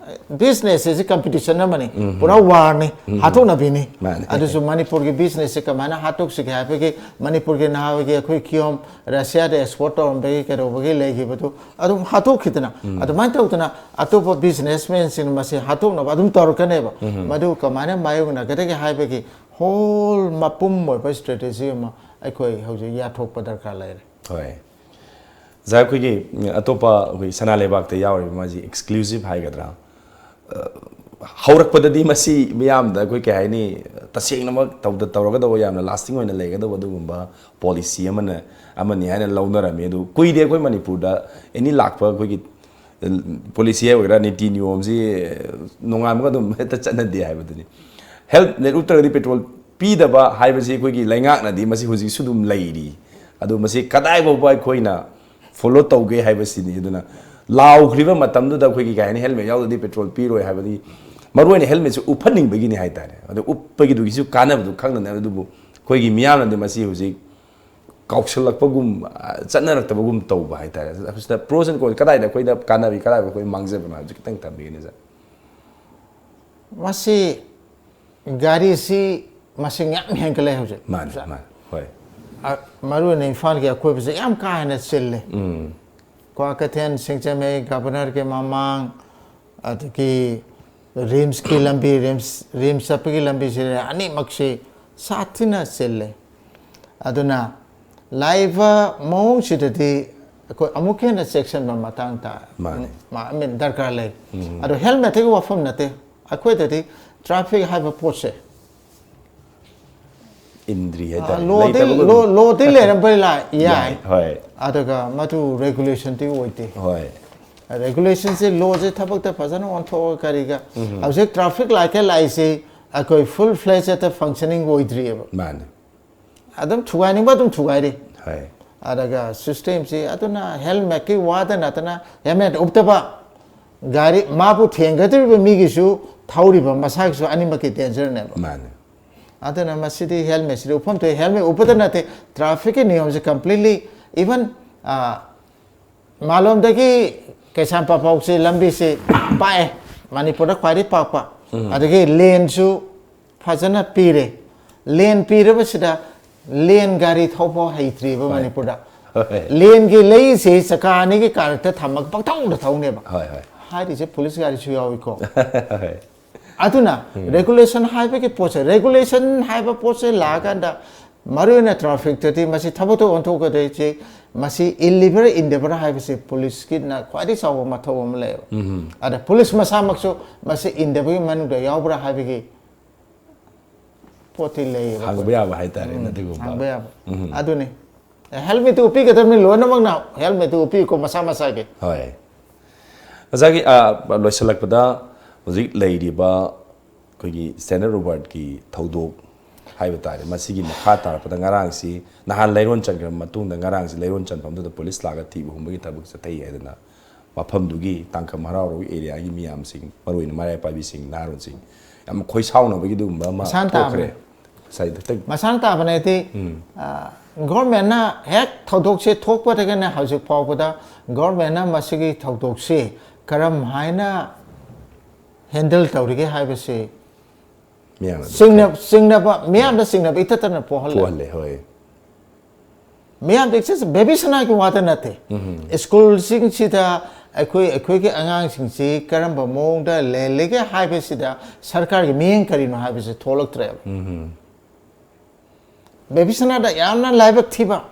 business ꯑꯁꯤ competition ꯑꯃꯅꯤ, ꯎꯝ꯫ ꯄꯨꯔꯥ ꯋꯥꯔꯅꯤ, ꯎꯝ꯫ ꯍꯥꯠꯇꯣꯛꯅꯕꯤꯅꯤ꯫ ꯃꯥꯅꯦ꯫ ꯑꯗꯨꯁꯨ ꯃꯅꯤꯄꯨꯔꯒꯤ business ꯁꯦ ꯀꯃꯥꯏꯅ ꯍꯥꯠꯇꯣꯛꯁꯤꯒꯦ ꯍꯥꯏꯕꯒꯤ ꯃꯅꯤꯄꯨꯔꯒꯤ ꯅꯍꯥꯟꯋꯥꯏꯒꯤ ꯑꯩꯈꯣꯏ ꯀꯤꯌꯣꯝ ꯔꯁꯤꯌꯥꯗ ꯑꯦꯛꯁꯄꯣꯔꯠ ꯇꯧꯔꯝꯕꯒꯤ ꯀꯩꯗꯧꯕꯒꯤ ꯂꯩꯈꯤꯕꯗꯨ ꯑꯗꯨꯝ ꯍꯥꯠꯇꯣꯛꯈꯤꯗꯅ, ꯎꯝ꯫ ꯑꯗꯨꯃꯥꯏꯅ ꯇꯧꯗꯅ ꯑꯇꯣꯞꯄ businessman ꯁꯤꯡꯅ ꯃꯁꯤ ꯍꯥꯠꯇꯣꯛꯅꯕ ꯑꯗꯨꯝ ꯇꯧꯔꯛꯀꯅꯦꯕ꯫ ꯎꯝ꯫ ꯃꯗꯨ ꯀꯃꯥꯏꯅ ꯃꯥꯌꯣꯛꯅꯒꯗꯒꯦ ꯍꯥꯏꯕꯒꯤ whole ꯃꯄꯨꯝ ꯑꯣꯏꯕ strategy ꯑꯃ ꯑꯩꯈꯣꯏ ꯍꯧꯖꯤꯛ ꯌꯥꯊꯣꯛꯄ ꯗꯔꯀꯥꯔ ꯂꯩꯔꯦ꯫ ꯍꯣꯏ꯫ ꯑꯣꯖꯥ, ꯑꯩꯈꯣꯏꯒꯤ, ꯎꯝ, ꯑꯇꯣꯞꯄ ꯑꯩꯈꯣꯏ ꯁꯅꯥ ꯂꯩꯕꯥꯛꯇ ꯌꯥꯎꯔꯤꯕ ꯃꯥꯁꯤ exclusive ꯍꯥꯏꯒꯗ꯭ꯔꯥ? ꯑ, ꯍꯧꯔꯛꯄꯗꯗꯤ ꯃꯁꯤ ꯃꯤꯌꯥꯝꯗ ꯑꯩꯈꯣꯏ ꯀꯩ ꯍꯥꯏꯅꯤ, ꯇꯁꯦꯡꯅꯃꯛ ꯇꯧꯗ-, ꯇꯧꯔꯒꯗꯧꯕ, ꯌꯥꯝꯅ lasting ꯑꯣꯏꯅ ꯂꯩꯒꯗꯧꯕ ꯑꯗꯨꯒꯨꯝꯕ policy ꯑꯃꯅ, ꯑꯃꯅꯤ ꯍꯥꯏꯅ ꯂꯧꯅꯔꯝꯃꯤ꯫ ꯑꯗꯨ ꯀꯨꯏꯗꯦ ꯑꯩꯈꯣꯏ ꯃꯅꯤꯄꯨꯔꯗ any ꯂꯥꯛꯄ ꯑꯩꯈꯣꯏꯒꯤ policy ꯍꯥꯏ ꯑꯣꯏꯒꯦꯔꯥ, ꯅꯤꯇꯤ ꯅꯤꯌꯣꯝꯁꯤ ꯅꯣꯡꯉꯥꯟꯕꯒ ꯑꯗꯨꯝ ꯍꯦꯛꯇ ꯆꯠꯅꯗꯦ ꯍꯥꯏꯕꯗꯨꯅꯤ꯫ Help ꯅꯠꯇ꯭ꯔꯒꯗꯤ petrol ꯄꯤꯗꯕ ꯍꯥꯏꯕꯁꯤ ꯑꯩꯈꯣꯏꯒꯤ ꯂꯩꯉꯥꯛꯅꯗꯤ ꯃꯁꯤ ꯍꯧꯖꯤꯛꯁꯨ ꯑꯗꯨꯝ ꯂꯩꯔꯤ꯫ ꯑꯗꯨ ꯃꯁꯤ ꯀꯗꯥꯏ ꯐꯥꯎꯕ ꯑꯩꯈꯣꯏꯅ ꯐꯣꯂꯣ ꯇꯧꯒꯦ ꯍꯥꯏꯕꯁꯤꯅꯤ꯫ ꯑꯗꯨꯅ ꯂꯥꯎꯈ꯭ꯔꯤꯕ ꯃꯇꯝꯗꯨꯗ ꯑꯩꯈꯣꯏꯒꯤ ꯀꯩ ꯍꯥꯏꯅꯤ, ꯍꯦꯜꯃꯦꯠ ꯌꯥꯎꯗ꯭ꯔꯗꯤ ꯄꯦꯇ꯭ꯔꯣꯜ ꯄꯤꯔꯣꯏ ꯍꯥꯏꯕꯗꯤ, ꯃꯔꯨ ꯑꯣꯏꯅ ꯍꯦꯜꯃꯦꯠꯁꯦ ꯎꯞꯍꯟꯅꯤꯡꯕꯒꯤꯅꯤ ꯍꯥꯏꯇꯥꯔꯦ꯫ ꯑꯗꯣ ꯎꯞꯄꯒꯤꯗꯨꯒꯤꯁꯨ ꯀꯥꯟꯅꯕꯗꯨ ꯈꯪꯗꯅ, ꯑꯗꯨꯕꯨ ꯑꯩꯈꯣꯏꯒꯤ ꯃꯤꯌꯥꯝꯅꯗꯤ ꯃꯁꯤ ꯍꯧꯖꯤꯛ ꯀꯥꯎꯁꯜꯂꯛꯄꯒꯨꯝ, ꯑ, ꯆꯠꯅꯔꯛꯇꯕꯒꯨꯝ ꯇꯧꯕ ꯍꯥꯏꯇꯥꯔꯦ꯫ ꯁꯤꯗ pros and cons, ꯀꯗꯥꯏꯗ ꯑꯩꯈꯣꯏꯗ ꯀꯥꯟꯅꯕꯤ, ꯀꯗꯥꯏꯗ ꯑꯩꯈꯣꯏ ꯃꯥꯡꯖꯕꯅꯣ ꯍꯥꯏꯕꯁꯤ ꯈꯤꯇꯪ ꯊꯝꯕꯤꯒꯦꯅꯦ, ꯁꯥꯔ꯫ ꯃꯁꯤ ꯒꯥꯔꯤꯁꯤ ꯃꯁꯤꯡ ꯌꯥꯝ ꯍꯦꯟꯒꯠꯂꯦ ꯍꯧꯖꯤꯛ꯫ ꯃꯥꯅꯦ, ꯃꯥꯅꯦ, ꯍꯣꯏ꯫ ꯑ, ꯃꯔꯨ ꯑꯣꯏꯅ ꯏꯝꯐꯥꯜꯒꯤ ꯑꯀꯣꯏꯕꯁꯦ ꯌꯥꯝ ꯀꯥ ꯍꯦꯟꯅ ꯆꯤꯜꯂꯦ꯫ ꯎꯝ, ꯀ꯭ꯋꯥꯀꯩꯊꯦꯜ, ꯁꯤꯡꯖꯃꯩ, ꯒꯕꯔꯅꯔꯒꯤ ꯃꯃꯥꯡ, ꯑꯗꯒꯤ ꯔꯤꯝꯁꯀꯤ ꯂꯝꯕꯤ, ꯔꯤꯝꯁ, ꯔꯤꯝꯁ ꯆꯠꯄꯒꯤ ꯂꯝꯕꯤꯁꯤꯗ ꯑꯅꯤꯃꯛꯁꯤ ꯁꯥꯊꯤꯅ ꯆꯤꯜꯂꯦ꯫ ꯑꯗꯨꯅ ꯂꯥꯛꯏꯕ ꯃꯑꯣꯡꯁꯤꯗꯗꯤ ꯑꯩꯈꯣꯏ ꯑꯃꯨꯛꯀ ꯍꯦꯟꯅ ꯆꯦꯛꯁꯤꯟꯕ ꯃꯇꯥꯡ ꯇꯥ-, ꯃꯥꯅꯦ꯫ ꯃꯥ-, I mean, ꯗꯔꯀꯥꯔ ꯂꯩ꯫ ꯑꯗꯣ ꯍꯦꯜꯃꯦꯠꯇꯒꯤ ꯋꯥꯐꯝ ꯅꯠꯇꯦ, ꯑꯩꯈꯣꯏꯗꯗꯤ ꯇ꯭ꯔꯥꯐꯤꯛ ꯍꯥꯏꯕ ꯄꯣꯠꯁꯦ, ꯏꯟꯗ꯭ꯔꯤ ꯑ, ꯍꯥꯏꯇꯥꯔꯦ꯫ ꯂꯣꯗꯤ, ꯂꯩꯇꯕꯒꯨꯝ꯫ ꯂꯣ-, ꯂꯣꯗꯤ ꯂꯩꯔꯝꯕ ꯂꯥ-, ꯌꯥꯏ꯫ ꯌꯥꯏ, ꯍꯣꯏ꯫ ꯑꯗꯨꯒ ꯃꯗꯨ ꯔꯦꯒꯨꯂꯦꯁꯟꯗꯤ ꯑꯣꯏꯗꯦ꯫ ꯍꯣꯏ꯫ ꯔꯦꯒꯨꯂꯦꯁꯟꯁꯦ, ꯂꯣꯁꯦ ꯊꯕꯛꯇ ꯐꯖꯅ ꯑꯣꯟꯊꯣꯛꯑꯒ ꯀꯔꯤꯒ, ꯍꯧꯖꯤꯛ ꯇ꯭ꯔꯥꯐꯤꯛ ꯂꯥꯏꯠꯀ ꯂꯥꯛꯏꯁꯦ ꯑꯩꯈꯣꯏ ꯐꯨꯜ ꯐ꯭ꯂꯦꯖꯇ ꯐꯪꯁꯅꯤꯡ ꯑꯣꯏꯗ꯭ꯔꯤꯑꯕ꯫ ꯃꯥꯅꯦ꯫ ꯑꯗꯨꯝ ꯊꯨꯒꯥꯏꯅꯤꯡꯕ ꯑꯗꯨꯝ ꯊꯨꯒꯥꯏꯔꯤ꯫ ꯍꯣꯏ꯫ ꯑꯗꯨꯒ ꯁꯤꯁꯇꯦꯝꯁꯤ ꯑꯗꯨꯅ ꯍꯦꯜꯃꯦꯠꯀꯤ ꯋꯥꯗ ꯅꯠꯇꯅ, ꯍꯦꯜꯃꯦꯠ ꯎꯞꯇꯕ ꯒꯥꯔꯤ, ꯃꯥꯕꯨ ꯊꯦꯡꯒꯗꯧꯔꯤꯕ ꯃꯤꯒꯤꯁꯨ, ꯊꯧꯔꯤꯕ ꯃꯁꯥꯒꯤꯁꯨ ꯑꯅꯤꯃꯛꯀꯤ ꯗꯦꯟꯖꯔꯅꯦꯕ꯫ ꯃꯥꯅꯦ꯫ ꯑꯗꯨꯅ ꯃꯁꯤꯗꯤ ꯍꯦꯜꯃꯦꯠꯁꯤꯗꯤ ꯎꯞꯐꯝ ꯊꯣꯛꯏ꯫ ꯍꯦꯜꯃꯦꯠ ꯎꯞꯄꯗ ꯅꯠꯇꯦ, ꯇ꯭ꯔꯥꯐꯤꯛꯀꯤ ꯅꯤꯌꯣꯝꯁꯦ completely, even, ꯑ, ꯃꯥꯂꯣꯝꯗꯒꯤ ꯀꯩꯁꯥꯝꯄꯥꯠ ꯐꯥꯎꯁꯤ ꯂꯝꯕꯤꯁꯤ ꯄꯥꯛꯑꯦ, ꯃꯅꯤꯄꯨꯔꯗ ꯈ꯭ꯋꯥꯏꯗꯒꯤ ꯄꯥꯛꯄ꯫ ꯑꯗꯒꯤ ꯂꯦꯟꯁꯨ ꯐꯖꯅ ꯄꯤꯔꯦ꯫ ꯂꯦꯟ ꯄꯤꯔꯕꯁꯤꯗ ꯂꯦꯟ ꯒꯥꯔꯤ ꯊꯧꯕ ꯍꯩꯇ꯭ꯔꯤꯕ ꯃꯅꯤꯄꯨꯔꯗ꯫ ꯍꯣꯏ꯫ ꯂꯦꯟꯒꯤ ꯂꯩꯁꯤ ꯆꯀꯥ ꯑꯅꯤꯒꯤ ꯀꯥꯔꯛꯇ ꯊꯝꯃꯒ ꯄꯪꯊꯧꯗ ꯊꯧꯅꯦꯕ꯫ ꯍꯣꯏ, ꯍꯣꯏ꯫ ꯍꯥꯏꯔꯤꯁꯦ ꯄꯨꯂꯤꯁ ꯒꯥꯔꯤꯁꯨ ꯌꯥꯎꯏꯀꯣ꯫ ꯍꯣꯏ꯫ ꯑꯗꯨꯅ ꯔꯦꯒꯨꯂꯦꯁꯟ ꯍꯥꯏꯕꯒꯤ ꯄꯣꯠꯁꯦ, ꯔꯦꯒꯨꯂꯦꯁꯟ ꯍꯥꯏꯕ ꯄꯣꯠꯁꯦ ꯂꯥꯛꯑꯀꯥꯟꯗ ꯃꯔꯨꯑꯣꯏꯅ ꯇ꯭ꯔꯥꯐꯤꯛꯇꯗꯤ ꯃꯁꯤ ꯊꯕꯛꯇ ꯑꯣꯟꯊꯣꯛꯀꯗꯣꯏꯁꯤ, ꯃꯁꯤ ꯏꯜꯂꯤꯕ꯭ꯔꯥ ꯏꯟꯗꯕ꯭ꯔꯥ ꯍꯥꯏꯕꯁꯤ ꯄꯨꯂꯤꯁꯀꯤꯅ ꯈ꯭ꯋꯥꯏꯗꯒꯤ ꯆꯥꯎꯕ ꯃꯊꯧ ꯑꯃ ꯂꯩꯌꯦꯕ꯫ ꯑꯗ ꯄꯨꯂꯤꯁ ꯃꯁꯥꯃꯛꯁꯨ ꯃꯁꯤ ꯏꯟꯗꯕꯒꯤ ꯃꯅꯨꯡꯗ ꯌꯥꯎꯕ꯭ꯔꯥ ꯍꯥꯏꯕꯒꯤ ꯄꯣꯠꯇꯤ ꯂꯩꯌꯦꯕ꯫ ꯍꯪꯕ ꯌꯥꯕ ꯍꯥꯏꯇꯥꯔꯦꯅꯦ ꯑꯗꯨꯒꯨꯝꯕ꯫ ꯍꯪꯕ ꯌꯥꯕ꯫ ꯑꯗꯨꯅꯤ꯫ ꯍꯦꯜꯃꯦꯠꯇꯨ ꯎꯞꯄꯤꯒꯗꯕꯅꯤ, ꯂꯣꯏꯅꯃꯛꯅ ꯍꯦꯜꯃꯦꯠꯇꯨ ꯎꯞꯄꯤꯀꯣ, ꯃꯁꯥ ꯃꯁꯥꯒꯤ꯫ ꯍꯣꯏ꯫ ꯉꯁꯥꯏꯒꯤ, ꯑ, ꯂꯣꯏꯁꯤꯜꯂꯛꯄꯗ ꯍꯧꯖꯤꯛ ꯂꯩꯔꯤꯕ ꯑꯩꯈꯣꯏꯒꯤ ꯁꯦꯟꯇ꯭ꯔꯦꯜ ꯔꯣꯕꯥꯔꯠꯀꯤ ꯊꯧꯗꯣꯛ, ꯍꯥꯏꯕ ꯇꯥꯔꯦ꯫ ꯃꯁꯤꯒꯤ ꯃꯈꯥ ꯇꯥꯔꯛꯄꯗ ꯉꯔꯥꯡꯁꯤ, ꯅꯍꯥꯟ ꯂꯩꯔꯣꯟ ꯆꯟꯈ꯭ꯔꯕ ꯃꯇꯨꯡꯗ, ꯉꯔꯥꯡꯁꯤ ꯂꯩꯔꯣꯟ ꯆꯟꯐꯝꯗꯨꯗ ꯄꯨꯂꯤꯁ ꯂꯥꯛꯑꯒ ꯊꯤꯕ ꯍꯨꯝꯕꯒꯤ ꯊꯕꯛ ꯆꯠꯊꯩ ꯍꯥꯏꯗꯅ ꯃꯐꯝꯗꯨꯒꯤ ꯇꯥꯡꯈꯝ ꯍꯔꯥꯎꯔꯧ ꯑꯦꯔꯤꯌꯥꯒꯤ ꯃꯤꯌꯥꯝꯁꯤꯡ, ꯃꯔꯨꯑꯣꯏꯅ ꯃꯔꯥꯏ ꯄꯥꯏꯕꯤꯁꯤꯡ, ꯅꯍꯥꯔꯣꯜꯁꯤꯡ ꯌꯥꯝ ꯈꯣꯏ ꯁꯥꯎꯅꯕꯒꯤ ꯑꯗꯨꯒꯨꯝꯕ ꯑꯃ ꯃꯁꯥꯅ ꯊꯣꯛꯈ꯭ꯔꯦ꯫ ꯇꯥꯕꯅꯦ꯫ ꯉꯁꯥꯏ ꯍꯟꯗꯛꯇ ꯃꯁꯥꯅ ꯇꯥꯕꯅꯦ ꯍꯥꯏꯗꯤ, ꯎꯝ꯫ ꯑ, ꯒꯣꯔꯃꯦꯟꯅ ꯍꯦꯛ ꯊꯧꯗꯣꯛꯁꯦ ꯊꯣꯛꯄꯗꯒꯤꯅ ꯍꯧꯖꯤꯛ ꯐꯥꯎꯕꯗ ꯒꯣꯔꯃꯦꯟꯅ ꯃꯁꯤꯒꯤ ꯊꯧꯗꯣꯛꯁꯤ ꯀꯔꯝ ꯍꯥꯏꯅ ꯍꯦꯟꯗꯜ ꯇꯧꯔꯤꯒꯦ ꯍꯥꯏꯕꯁꯤ ꯃꯤꯌꯥꯝꯅ ꯑꯗꯨꯝ ꯆꯤꯡꯅ-, ꯆꯤꯡꯅꯕ, ꯃꯤꯌꯥꯝꯗ ꯆꯤꯡꯅꯕ ꯏꯇꯠꯇꯅ ꯄꯣꯛꯍꯜꯂꯦ꯫ ꯄꯣꯛꯍꯜꯂꯦ, ꯍꯣꯏ꯫ ꯃꯤꯌꯥꯝꯗ ꯏꯆꯦ ꯕꯦꯕꯤ ꯁꯅꯥꯒꯤ ꯋꯥꯗ ꯅꯠꯇꯦ꯫ ꯎꯝ꯫ ꯁ꯭ꯀꯨꯜꯁꯤꯡꯁꯤꯗ ꯑꯩꯈꯣꯏ, ꯑꯩꯈꯣꯏꯒꯤ ꯑꯉꯥꯡꯁꯤꯡꯁꯤ ꯀꯔꯝꯕ ꯃꯑꯣꯡꯗ ꯂꯦꯜꯂꯤꯒꯦ ꯍꯥꯏꯕꯁꯤꯗ ꯁꯔꯀꯥꯔꯒꯤ ꯃꯤꯠꯌꯦꯡ ꯀꯔꯤꯅꯣ ꯍꯥꯏꯕꯁꯤ ꯊꯣꯛꯂꯛꯇ꯭ꯔꯦꯕ꯫ ꯎꯝ꯫ ꯕꯦꯕꯤ ꯁꯅꯥꯗ ꯌꯥꯝꯅ ꯂꯥꯏꯕꯛ ꯊꯤꯕ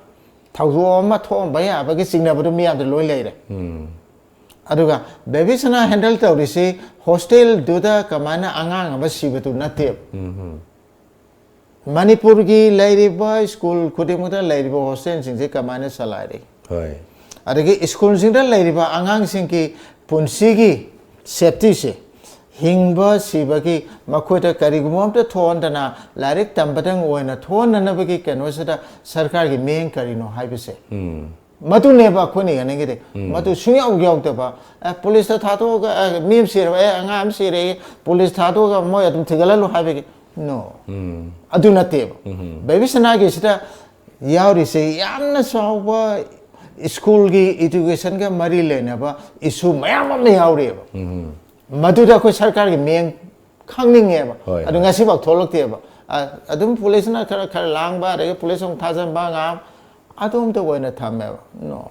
ꯊꯧꯗꯣꯛ ꯑꯃ ꯊꯣꯛꯑꯝꯕ ꯌꯥꯕꯒꯤ ꯆꯤꯡꯅꯕꯗꯨ ꯃꯤꯌꯥꯝꯗ ꯂꯣꯏ ꯂꯩꯔꯦ꯫ ꯎꯝ꯫ ꯑꯗꯨꯒ ꯕꯦꯕꯤ ꯁꯅꯥ ꯍꯦꯟꯗꯜ ꯇꯧꯔꯤꯁꯤ ꯍꯣꯁꯇꯦꯜꯗꯨꯗ ꯀꯃꯥꯏꯅ ꯑꯉꯥꯡ ꯑꯃ ꯁꯤꯕꯗꯨ ꯅꯠꯇꯦꯕ꯫ ꯎꯝ꯫ ꯃꯅꯤꯄꯨꯔꯒꯤ ꯂꯩꯔꯤꯕ ꯁ꯭ꯀꯨꯜ ꯈꯨꯗꯤꯡꯃꯛꯇ ꯂꯩꯔꯤꯕ ꯍꯣꯁꯇꯦꯜꯁꯤꯡꯁꯦ ꯀꯃꯥꯏꯅ ꯆꯂꯥꯏꯔꯤ? ꯍꯣꯏ꯫ ꯑꯗꯒꯤ ꯁ꯭ꯀꯨꯜꯁꯤꯡꯗ ꯂꯩꯔꯤꯕ ꯑꯉꯥꯡꯁꯤꯡꯒꯤ ꯄꯨꯟꯁꯤꯒꯤ ꯁꯦꯞꯇꯤꯁꯦ, ꯍꯤꯡꯕ ꯁꯤꯕꯒꯤ ꯃꯈꯣꯏꯗ ꯀꯔꯤꯒꯨꯝꯕ ꯑꯝꯇ ꯊꯣꯛꯍꯟꯗꯅ ꯂꯥꯏꯔꯤꯛ ꯇꯝꯕꯗꯪ ꯑꯣꯏꯅ ꯊꯣꯛꯍꯟꯅꯅꯕꯒꯤ ꯀꯩꯅꯣꯁꯤꯗ ꯁꯔꯀꯥꯔꯒꯤ ꯃꯤꯠꯌꯦꯡ ꯀꯔꯤꯅꯣ ꯍꯥꯏꯕꯁꯦ꯫ ꯎꯝ꯫ ꯃꯗꯨꯅꯦꯕ ꯑꯩꯈꯣꯏꯅ ꯌꯦꯡꯅꯤꯡꯉꯤꯗꯤ꯫ ꯎꯝ꯫ ꯃꯗꯨ ꯁꯨꯡꯌꯥꯎ ꯌꯥꯎꯗꯕ, "ꯑꯦ, ꯄꯨꯂꯤꯁꯇ ꯊꯥꯗꯣꯛꯑꯒ, ꯑꯦ, ꯃꯤ ꯑꯃ ꯁꯤꯔꯕ, ꯑꯦ, ꯑꯉꯥꯡ ꯑꯃ ꯁꯤꯔꯦ, ꯄꯨꯂꯤꯁ ꯊꯥꯗꯣꯛꯑꯒ ꯃꯣꯏ ꯑꯗꯨꯝ ꯊꯤꯒꯠꯍꯜꯂꯨ" ꯍꯥꯏꯕꯒꯤ, no꯫ ꯎꯝ꯫ ꯑꯗꯨ ꯅꯠꯇꯦꯕ꯫ ꯎꯝ꯫ ꯕꯦꯕꯤ ꯁꯅꯥꯒꯤꯁꯤꯗ ꯌꯥꯎꯔꯤꯁꯦ ꯌꯥꯝꯅ ꯆꯥꯎꯕ ꯁ꯭ꯀꯨꯜꯒꯤ educationꯒ ꯃꯔꯤ ꯂꯩꯅꯕ issue ꯃꯌꯥꯝ ꯑꯃ ꯌꯥꯎꯔꯤꯑꯕ꯫ ꯎꯝ꯫ ꯃꯗꯨꯗ ꯑꯩꯈꯣꯏ ꯁꯔꯀꯥꯔꯒꯤ ꯃꯤꯠꯌꯦꯡ ꯈꯪꯅꯤꯡꯉꯦꯕ꯫ ꯍꯣꯏ, ꯑꯗꯨ ꯍꯣꯏ꯫ ꯉꯁꯤꯐꯥꯎ ꯊꯣꯛꯂꯛꯇꯦꯕ꯫ ꯑ-, ꯑꯗꯨꯝ ꯄꯨꯂꯤꯁꯅ ꯈꯔ, ꯈꯔ ꯂꯥꯡꯕ, ꯑꯗꯒꯤ ꯄꯨꯂꯤꯁ ꯑꯃꯨꯛ ꯊꯥꯖꯟꯕ, ꯉꯥꯏꯍꯥꯛ ꯑꯗꯨꯝꯇ ꯑꯣꯏꯅ ꯊꯝꯃꯦꯕ꯫ No,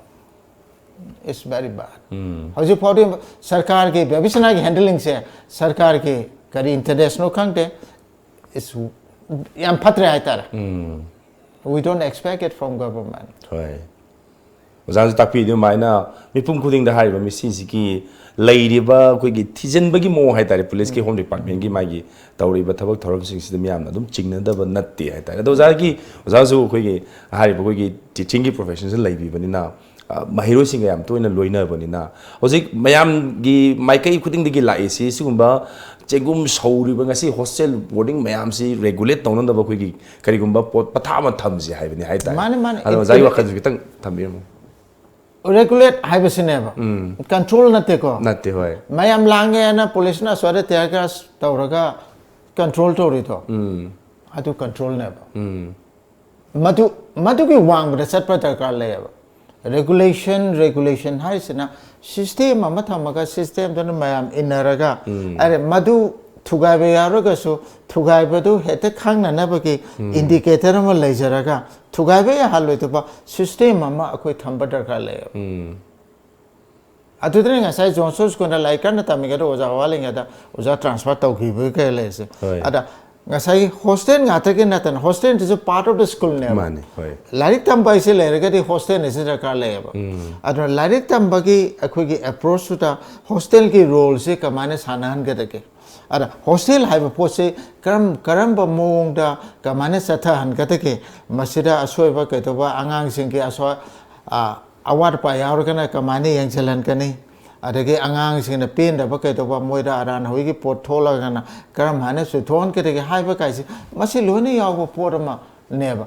it's very bad꯫ ꯎꯝ꯫ ꯍꯧꯖꯤꯛ ꯐꯥꯎꯗꯤ ꯁꯔꯀꯥꯔꯒꯤ ꯕꯦꯕꯤ ꯁꯅꯥꯒꯤ handlingꯁꯦ ꯁꯔꯀꯥꯔꯒꯤ ꯀꯔꯤ interestꯅꯣ ꯈꯪꯗꯦ, it's ꯌꯥꯝ ꯐꯠꯇ꯭ꯔꯦ ꯍꯥꯏꯇꯥꯔꯦ꯫ ꯎꯝ꯫ We don't expect it from government꯫ ꯍꯣꯏ꯫ ꯑꯣꯖꯥꯅꯁꯨ ꯇꯥꯛꯄꯤꯔꯤꯗꯨ ꯑꯗꯨꯃꯥꯏꯅ ꯃꯤꯄꯨꯝ ꯈꯨꯗꯤꯡꯗ ꯍꯥꯏꯔꯤꯕ ꯃꯤꯁꯤꯡꯁꯤꯒꯤ ꯂꯩꯔꯤꯕ ꯑꯩꯈꯣꯏꯒꯤ ꯊꯤꯖꯤꯟꯕꯒꯤ ꯃꯑꯣꯡ ꯍꯥꯏꯇꯥꯔꯦ, ꯄꯨꯂꯤꯁꯀꯤ, ꯎꯝ꯫ Home Departmentꯀꯤ ꯃꯥꯒꯤ ꯇꯧꯔꯤꯕ ꯊꯕꯛ ꯊꯧꯔꯝꯁꯤꯡꯁꯤꯗ ꯃꯤꯌꯥꯝꯅ ꯑꯗꯨꯝ ꯆꯤꯡꯅꯗꯕ ꯅꯠꯇꯦ ꯍꯥꯏꯇꯥꯔꯦ꯫ ꯑꯗꯣ ꯑꯣꯖꯥꯒꯤ, ꯑꯣꯖꯥꯁꯨ ꯑꯩꯈꯣꯏꯒꯤ ꯍꯥꯏꯔꯤꯕ ꯑꯩꯈꯣꯏꯒꯤ teachingꯒꯤ professionꯁꯤ ꯂꯩꯕꯤꯕꯅꯤꯅ ꯃꯍꯩꯔꯣꯏꯁꯤꯡꯒ ꯌꯥꯝ ꯇꯣꯏꯅ ꯂꯣꯏꯅꯕꯅꯤꯅ, ꯍꯧꯖꯤꯛ ꯃꯌꯥꯝꯒꯤ ꯃꯥꯏꯀꯩ ꯈꯨꯗꯤꯡꯗꯒꯤ ꯂꯥꯛꯏꯁꯤ, ꯁꯤꯒꯨꯝꯕ ꯆꯦꯡꯒꯨꯝ ꯁꯧꯔꯤꯕ ꯉꯁꯤ ꯍꯣꯁꯇꯦꯜ ꯕꯣꯔꯗꯤꯡ ꯃꯌꯥꯝꯁꯤ ꯔꯦꯒꯨꯂꯦꯠ ꯇꯧꯅꯅꯕ ꯑꯩꯈꯣꯏꯒꯤ ꯀꯔꯤꯒꯨꯝꯕ ꯄꯣꯠ ꯄꯊꯥꯞ ꯑꯃ ꯊꯝꯁꯤ ꯍꯥꯏꯕꯅꯤ ꯍꯥꯏꯇꯥꯔꯦ꯫ ꯃꯥꯅꯦ, ꯃꯥꯅꯦ꯫ ꯑꯗꯣ ꯑꯣꯖꯥꯒꯤ ꯋꯥꯈꯜꯁꯨ ꯈꯤꯇꯪ ꯊꯝꯕꯤꯔꯝꯃꯨ꯫ ꯔꯦꯒꯨꯂꯦꯠ ꯍꯥꯏꯕꯁꯤꯅꯦꯕ, ꯀꯟꯇ꯭ꯔꯣꯜ ꯅꯠꯇꯦꯀꯣ꯫ ꯅꯠꯇꯦ, ꯍꯣꯏ꯫ ꯃꯌꯥꯝ ꯂꯥꯡꯉꯦꯅ ꯄꯨꯂꯤꯁꯅ ꯑꯁ꯭ꯋꯥꯏꯗ ꯇꯤꯌꯔ ꯒ꯭ꯌꯥꯁ ꯇꯧꯔꯒ ꯀꯟꯇ꯭ꯔꯣꯜ ꯇꯧꯔꯤꯗꯣ, ꯑꯗꯨ ꯀꯟꯇ꯭ꯔꯣꯜꯅꯦꯕ꯫ ꯃꯗꯨ, ꯃꯗꯨꯒꯤ ꯋꯥꯡꯃꯗ ꯆꯠꯄ ꯗꯔꯀꯥꯔ ꯂꯩꯌꯦꯕ꯫ ꯔꯦꯒꯨꯂꯦꯁꯟ, ꯔꯦꯒꯨꯂꯦꯁꯟ ꯍꯥꯏꯁꯤꯅ ꯁꯤꯁꯇꯦꯝ ꯑꯃ ꯊꯝꯃꯒ, ꯁꯤꯁꯇꯦꯝꯗꯨꯅ ꯃꯌꯥꯝ ꯏꯟꯅꯔꯒ, ꯑꯔꯦ, ꯃꯗꯨ ꯊꯨꯒꯥꯏꯕ ꯌꯥꯎꯔꯒꯁꯨ ꯊꯨꯒꯥꯏꯕꯗꯨ ꯍꯦꯛꯇ ꯈꯪꯅꯅꯕꯒꯤ ꯏꯟꯗꯤꯀꯦꯇꯔ ꯑꯃ ꯂꯩꯖꯔꯒ, ꯊꯨꯒꯥꯏꯕ ꯌꯥꯍꯜꯂꯣꯏꯗꯕ ꯁꯤꯁꯇꯦꯝ ꯑꯃ ꯑꯩꯈꯣꯏ ꯊꯝꯕ ꯗꯔꯀꯥꯔ ꯂꯩꯌꯦꯕ꯫ ꯑꯗꯨꯗꯅ ꯉꯁꯥꯏ ꯖꯣꯟꯁꯟ ꯁ꯭ꯀꯨꯜꯗ ꯂꯥꯏꯔꯤꯛ ꯀꯟꯅ ꯇꯝꯃꯤꯉꯩꯗ ꯑꯣꯖꯥ ꯋꯥꯠꯂꯤꯉꯩꯗ ꯑꯣꯖꯥ ꯇ꯭ꯔꯥꯟꯁꯐꯔ ꯇꯧꯈꯤꯕꯒꯤ ꯀꯩ ꯂꯩꯔꯤꯁꯦ꯫ ꯍꯣꯏ꯫ ꯑꯗ ꯉꯁꯥꯏꯒꯤ ꯍꯣꯁꯇꯦꯜ ꯉꯥꯛꯇꯒꯤ ꯅꯠꯇꯅ, ꯍꯣꯁꯇꯦꯜꯗꯨꯁꯨ ꯄꯥꯔꯠ ꯑꯣꯐ ꯗ ꯁ꯭ꯀꯨꯜꯅꯦꯕ꯫ ꯃꯥꯅꯤ, ꯍꯣꯏ꯫ ꯂꯥꯏꯔꯤꯛ ꯇꯝꯕ ꯍꯥꯏꯁꯦ ꯂꯩꯔꯒꯗꯤ ꯍꯣꯁꯇꯦꯜ ꯑꯁꯤ ꯗꯔꯀꯥꯔ ꯂꯩꯌꯦꯕ꯫ ꯑꯗꯨꯅ ꯂꯥꯏꯔꯤꯛ ꯇꯝꯕꯒꯤ ꯑꯩꯈꯣꯏꯒꯤ ꯑꯦꯄ꯭ꯔꯣꯆꯇꯨꯗ ꯍꯣꯁꯇꯦꯜꯒꯤ ꯔꯣꯜꯁꯦ ꯀꯃꯥꯏꯅ ꯁꯥꯟꯅꯍꯟꯒꯗꯒꯦ? ꯑꯗ ꯍꯣꯁꯇꯦꯜ ꯍꯥꯏꯕ ꯄꯣꯠꯁꯦ ꯀꯔꯝ, ꯀꯔꯝꯕ ꯃꯑꯣꯡꯗ ꯀꯃꯥꯏꯅ ꯆꯠꯊꯍꯟꯒꯗꯒꯦ? ꯃꯁꯤꯗ ꯑꯁꯣꯏꯕ ꯀꯩꯗꯧꯕ, ꯑꯉꯥꯡꯁꯤꯡꯒꯤ ꯑꯁꯣꯏ, ꯑ, ꯑꯋꯥꯠ ꯑꯄꯥ ꯌꯥꯎꯔꯒꯅ ꯀꯃꯥꯏꯅ ꯌꯦꯡꯁꯤꯜꯍꯟꯒꯅꯤ? ꯑꯗꯒꯤ ꯑꯉꯥꯡꯁꯤꯡꯅ ꯄꯦꯟꯗꯕ ꯀꯩꯗꯧꯕ, ꯃꯣꯏꯗ ꯑꯔꯥꯟ ꯍꯧꯏꯒꯤ ꯄꯣꯠ ꯊꯣꯛꯂꯒꯅ ꯀꯔꯝ ꯍꯥꯏꯅ ꯆꯨꯊꯣꯛꯍꯟꯒꯗꯒꯦ ꯍꯥꯏꯕ ꯀꯥꯏꯁꯦ, ꯃꯁꯤ ꯂꯣꯏꯅ ꯌꯥꯎꯕ ꯄꯣꯠ ꯑꯃꯅꯦꯕ꯫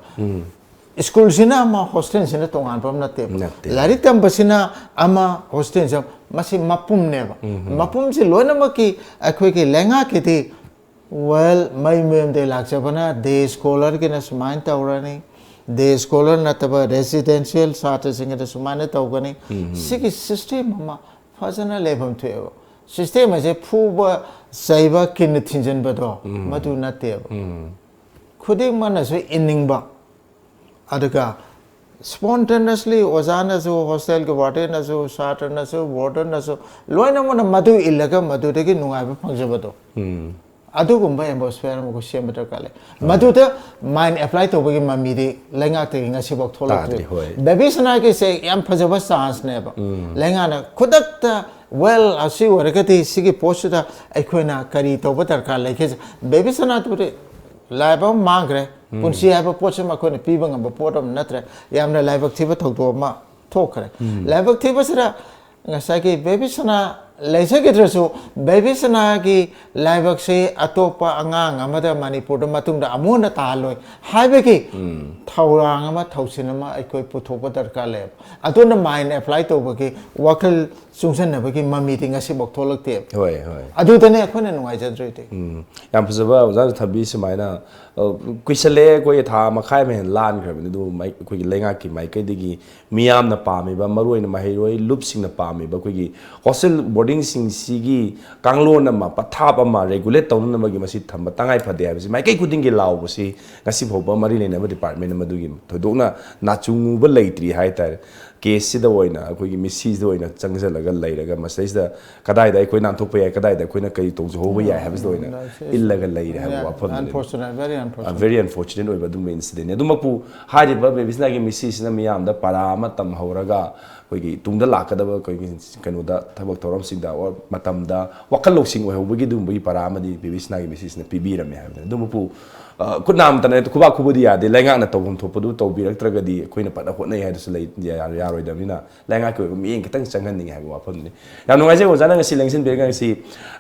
ꯁ꯭ꯀꯨꯜꯁꯤꯅ ꯑꯃ, ꯍꯣꯁꯇꯦꯜꯁꯤꯅ ꯇꯣꯉꯥꯟꯕ ꯑꯃ ꯅꯠꯇꯦꯕ꯫ ꯅꯠꯇꯦ꯫ ꯂꯥꯏꯔꯤꯛ ꯇꯝꯕꯁꯤꯅ ꯑꯃ, ꯍꯣꯁꯇꯦꯜꯁꯤꯅ, ꯃꯁꯤ ꯃꯄꯨꯝꯅꯦꯕ꯫ ꯃꯄꯨꯝꯁꯤ ꯂꯣꯏꯅꯃꯛꯀꯤ ꯑꯩꯈꯣꯏꯒꯤ ꯂꯩꯉꯥꯛꯀꯤꯗꯤ, ꯋꯦꯜ, ꯃꯩ ꯃꯌꯨꯝꯗꯒꯤ ꯂꯥꯛꯆꯕꯅ ꯗꯦ ꯁ꯭ꯀꯣꯂꯔꯒꯤꯅ ꯁꯨꯃꯥꯏꯅ ꯇꯧꯔꯅꯤ, ꯗꯦ ꯁ꯭ꯀꯣꯂꯔ ꯅꯠꯇꯕ ꯔꯦꯁꯤꯗꯦꯟꯁꯤꯌꯦꯜ ꯁꯥꯇ꯭ꯔꯁꯤꯡꯒꯤꯗ ꯁꯨꯃꯥꯏꯅ ꯇꯧꯒꯅꯤ꯫ ꯁꯤꯒꯤ ꯁꯤꯁꯇꯦꯝ ꯑꯃ ꯐꯖꯅ ꯂꯩꯐꯝ ꯊꯣꯛꯑꯦꯕ꯫ ꯁꯤꯁꯇꯦꯝ ꯑꯁꯦ ꯐꯨꯕ, ꯆꯩꯕ, ꯀꯤꯟꯅ ꯊꯤꯟꯖꯤꯟꯕꯗꯣ, ꯃꯗꯨ ꯅꯠꯇꯦꯕ꯫ ꯈꯨꯗꯤꯡꯃꯛꯅꯁꯨ ꯏꯟꯅꯤꯡꯕ, ꯑꯗꯨꯒ ꯁ꯭ꯄꯣꯟꯇꯦꯅꯁꯂꯤ ꯑꯣꯖꯥꯅꯁꯨ, ꯍꯣꯁꯇꯦꯜꯒꯤ ꯋꯥꯔꯗꯦꯟꯅꯁꯨ, ꯁꯥꯇ꯭ꯔꯅꯁꯨ, ꯋꯥꯔꯗꯟꯅꯁꯨ, ꯂꯣꯏꯅꯃꯛꯅ ꯃꯗꯨ ꯏꯜꯂꯒ ꯃꯗꯨꯗꯒꯤ ꯅꯨꯡꯉꯥꯏꯕ ꯐꯪꯖꯕꯗꯣ, ꯑꯗꯨꯒꯨꯝꯕ ꯑꯦꯠꯃꯣꯁꯐꯤꯌꯔ ꯑꯃ ꯑꯩꯈꯣꯏ ꯁꯦꯝꯕ ꯗꯔꯀꯥꯔ ꯂꯩ꯫ ꯃꯗꯨꯗ ꯃꯥꯏꯟ ꯑꯦꯄ꯭ꯂꯥꯏ ꯇꯧꯕꯒꯤ ꯃꯃꯤꯗꯤ ꯂꯩꯉꯥꯛꯇꯒꯤ ꯉꯁꯤꯐꯥꯎ ꯊꯣꯛꯂꯛꯇ꯭ꯔꯤ꯫ ꯇꯥꯗ꯭ꯔꯤ, ꯍꯣꯏ꯫ ꯕꯦꯕꯤ ꯁꯅꯥꯒꯤꯁꯦ ꯌꯥꯝ ꯐꯖꯕ ꯆꯥꯟꯁꯅꯦꯕ꯫ ꯂꯩꯉꯥꯛꯅ ꯈꯨꯗꯛꯇ, ꯋꯦꯜ, ꯑꯁꯤ ꯑꯣꯏꯔꯒꯗꯤ ꯁꯤꯒꯤ ꯄꯣꯠꯁꯤꯗ ꯑꯩꯈꯣꯏꯅ ꯀꯔꯤ ꯇꯧꯕ ꯗꯔꯀꯥꯔ ꯂꯩꯒꯦ? ꯕꯦꯕꯤ ꯁꯅꯥꯗꯨꯗꯤ ꯂꯥꯏꯕ ꯑꯃ ꯃꯥꯡꯈ꯭ꯔꯦ꯫ ꯄꯨꯟꯁꯤ ꯍꯥꯏꯕ ꯄꯣꯠꯁꯤꯃ ꯑꯩꯈꯣꯏꯅ ꯄꯤꯕ ꯉꯝꯕ ꯄꯣꯠ ꯑꯃ ꯅꯠꯇ꯭ꯔꯦ꯫ ꯌꯥꯝꯅ ꯂꯥꯏꯕꯛ ꯊꯤꯕ ꯊꯧꯗꯣꯛ ꯑꯃ ꯊꯣꯛꯈ꯭ꯔꯦ꯫ ꯂꯥꯏꯕꯛ ꯊꯤꯕꯁꯤꯗ ꯉꯁꯥꯏꯒꯤ ꯕꯦꯕꯤ ꯁꯅꯥ ꯂꯩꯖꯈꯤꯗ꯭ꯔꯁꯨ, ꯕꯦꯕꯤ ꯁꯅꯥꯒꯤ ꯂꯥꯏꯕꯛꯁꯤ ꯑꯇꯣꯞꯄ ꯑꯉꯥꯡ ꯑꯃꯗ ꯃꯅꯤꯄꯨꯔꯗ ꯃꯇꯨꯡꯗ ꯑꯃꯨꯛ ꯍꯟꯅ ꯇꯥꯍꯜꯂꯣꯏ ꯍꯥꯏꯕꯒꯤ ꯊꯧꯔꯥꯡ ꯑꯃ, ꯊꯧꯁꯤꯜ ꯑꯃ ꯑꯩꯈꯣꯏ ꯄꯨꯊꯣꯛꯄ ꯗꯔꯀꯥꯔ ꯂꯩꯌꯦꯕ꯫ ꯑꯗꯨꯅ ꯃꯥꯏꯟ ꯑꯦꯄ꯭ꯂꯥꯏ ꯇꯧꯕꯒꯤ ꯋꯥꯈꯜ ꯆꯨꯡꯁꯤꯟꯅꯕꯒꯤ ꯃꯃꯤꯗꯤ ꯉꯁꯤꯐꯥꯎ ꯊꯣꯛꯂꯛꯇꯦꯕ꯫ ꯍꯣꯏ, ꯍꯣꯏ꯫ ꯑꯗꯨꯗꯅꯦ ꯑꯩꯈꯣꯏꯅ ꯅꯨꯡꯉꯥꯏꯖꯗ꯭ꯔꯤꯗꯤ꯫ ꯎꯝ, ꯌꯥꯝ ꯐꯖꯕ ꯑꯣꯖꯥꯅ ꯊꯝꯕꯤ ꯁꯨꯃꯥꯏꯅ, ꯑ, ꯀꯨꯏꯁꯜꯂꯛꯑꯦ, ꯑꯩꯈꯣꯏ ꯊꯥ ꯃꯈꯥꯏ ꯑꯃ ꯍꯦꯟꯅ ꯂꯥꯟꯈ꯭ꯔꯕꯅꯤ, ꯑꯗꯨꯕꯨ ꯃꯥꯏ-, ꯑꯩꯈꯣꯏꯒꯤ ꯂꯩꯉꯥꯛꯀꯤ ꯃꯥꯏꯀꯩꯗꯒꯤ ꯃꯤꯌꯥꯝꯅ ꯄꯥꯝꯃꯤꯕ, ꯃꯔꯨꯑꯣꯏꯅ ꯃꯍꯩꯔꯣꯏ ꯂꯨꯞꯁꯤꯡꯅ ꯄꯥꯝꯃꯤꯕ ꯑꯩꯈꯣꯏꯒꯤ ꯍꯣꯁꯇꯦꯜ ꯕꯣꯔꯗꯤꯡꯁꯤꯡꯁꯤꯒꯤ ꯀꯥꯡꯂꯣꯟ ꯑꯃ, ꯄꯊꯥꯞ ꯑꯃ ꯔꯦꯒꯨꯂꯦꯠ ꯇꯧꯅꯅꯕꯒꯤ ꯃꯁꯤ ꯊꯝꯕ ꯇꯉꯥꯏ ꯐꯗꯦ ꯍꯥꯏꯕꯁꯤ ꯃꯥꯏꯀꯩ ꯈꯨꯗꯤꯡꯒꯤ ꯂꯥꯎꯕꯁꯤ ꯉꯁꯤ ꯐꯥꯎꯕ ꯃꯔꯤ ꯂꯩꯅꯕ ꯗꯤꯄꯥꯔꯠꯃꯦꯟ ꯑꯃꯗꯨꯒꯤ ꯊꯣꯏꯗꯣꯛꯅ ꯅꯥꯆꯨꯡꯉꯨꯕ ꯂꯩꯇ꯭ꯔꯤ ꯍꯥꯏꯇꯥꯔꯦ꯫ ꯀꯦꯁꯁꯤꯗ ꯑꯣꯏꯅ, ꯑꯩꯈꯣꯏꯒꯤ ꯃꯤꯠꯁꯤꯗ ꯑꯣꯏꯅ ꯆꯪꯁꯤꯜꯂꯒ ꯂꯩꯔꯒ, ꯃꯁꯤꯗꯩꯁꯤꯗ ꯀꯗꯥꯏꯗ ꯑꯩꯈꯣꯏ ꯅꯥꯟꯊꯣꯛꯄ ꯌꯥꯏ, ꯀꯗꯥꯏꯗ ꯑꯩꯈꯣꯏꯅ ꯀꯔꯤ ꯇꯧꯖꯍꯧꯕ ꯌꯥꯏ ꯍꯥꯏꯕꯁꯤꯗ ꯑꯣꯏꯅ ꯏꯜꯂꯒ ꯂꯩꯔꯦ ꯍꯥꯏꯕ ꯋꯥꯐꯝꯗꯨꯅꯤ꯫ Unfortunate, very unfortunate. ꯚꯦꯔꯤ ꯑꯟꯐꯣꯔꯆꯨꯅꯦꯠ ꯑꯣꯏꯕ ꯑꯗꯨꯒꯨꯝꯕ ꯏꯟꯁꯤꯗꯦꯟꯠꯅꯤ꯫ ꯑꯗꯨꯃꯛꯄꯨ ꯍꯥꯏꯔꯤꯕ ꯕꯦꯕꯤꯁꯅꯥꯒꯤ ꯃꯤꯠꯁꯤꯁꯤꯅ ꯃꯤꯌꯥꯝꯗ ꯄꯔꯥ ꯑꯃ ꯇꯝꯍꯧꯔꯒ, ꯑꯩꯈꯣꯏꯒꯤ ꯇꯨꯡꯗ ꯂꯥꯛꯀꯗꯕ ꯑꯩꯈꯣꯏꯒꯤ ꯀꯩꯅꯣꯗ, ꯊꯕꯛ ꯊꯧꯔꯝꯁꯤꯡꯗ or ꯃꯇꯝꯗ ꯋꯥꯈꯜ ꯂꯧꯁꯤꯡ ꯑꯣꯏꯍꯧꯕꯒꯤ ꯑꯗꯨꯒꯨꯝꯕꯒꯤ ꯄꯔꯥ ꯑꯃꯗꯤ ꯕꯦꯕꯤꯁꯅꯥꯒꯤ ꯃꯤꯠꯁꯤꯁꯤꯅ ꯄꯤꯕꯤꯔꯝꯃꯦ ꯍꯥꯏꯕꯅꯤ꯫ ꯑꯗꯨꯃꯛꯄꯨ, ꯑ, ꯈꯨꯠ ꯅꯥꯝꯇꯅ ꯈꯨꯕꯥꯛ ꯈꯨꯕꯗꯤ ꯌꯥꯗꯦ, ꯂꯩꯉꯥꯛꯅ ꯇꯧꯐꯝ ꯊꯣꯛꯄꯗꯨ ꯇꯧꯕꯤꯔꯛꯇ꯭ꯔꯒꯗꯤ ꯑꯩꯈꯣꯏꯅ ꯐꯅ ꯍꯣꯠꯅꯩ ꯍꯥꯏꯗꯨꯁꯨ ꯂꯩ-, ꯌꯥ-, ꯌꯥꯔꯣꯏꯗꯕꯅꯤꯅ, ꯂꯩꯉꯥꯛꯀꯤ ꯑꯣꯏꯕ ꯃꯤꯠꯌꯦꯡ ꯈꯤꯇꯪ ꯆꯪꯍꯟꯅꯤꯡꯉꯦ ꯍꯥꯏꯕ ꯋꯥꯐꯝꯗꯨꯅꯤ꯫ ꯌꯥꯝ ꯅꯨꯡꯉꯥꯏꯖꯩ ꯑꯣꯖꯥꯅ ꯉꯁꯤ ꯂꯦꯡꯁꯤꯟꯕꯤꯔꯒ ꯉꯁꯤ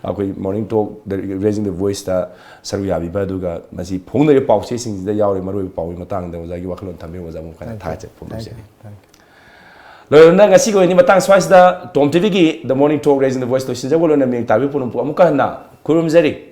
ꯑꯩꯈꯣꯏ Morning Talk, the Raising the Voiceꯇ ꯁꯔꯨꯛ ꯌꯥꯕꯤꯕ, ꯑꯗꯨꯒ ꯃꯁꯤ ꯐꯣꯡꯅꯔꯤꯕ ꯄꯥꯎꯆꯦꯁꯤꯡꯁꯤꯗ ꯌꯥꯎꯔꯤꯕ ꯃꯔꯨꯑꯣꯏꯕ ꯄꯥꯎꯒꯤ ꯃꯇꯥꯡꯗ ꯑꯣꯖꯥꯒꯤ ꯋꯥꯈꯜꯂꯣꯟ ꯊꯝꯕꯤꯌꯨ, ꯑꯣꯖꯥꯕꯨ ꯈꯔ ꯊꯥꯒꯠꯆꯔꯤ, ꯐꯣꯡꯗꯣꯛꯆꯔꯤ꯫ Thank you. ꯂꯣꯏꯔꯕꯅ ꯉꯁꯤꯒꯤ ꯑꯣꯏꯅꯗꯤ ꯃꯇꯥꯡ ꯁ꯭ꯋꯥꯏꯁꯤꯗ ꯇꯣꯝ ꯇꯤꯚꯤꯒꯤ The Morning Talk Raising the Voice ꯂꯣꯏꯁꯤꯟꯖꯕ ꯂꯣꯏꯅ ꯃꯤꯌꯦꯡ ꯇꯥꯕꯤꯕ ꯄꯨꯝꯅꯃꯛꯄꯨ ꯑꯃꯨꯛꯀ ꯍꯟꯅ ꯈꯨꯔꯨꯝꯖꯔꯤ꯫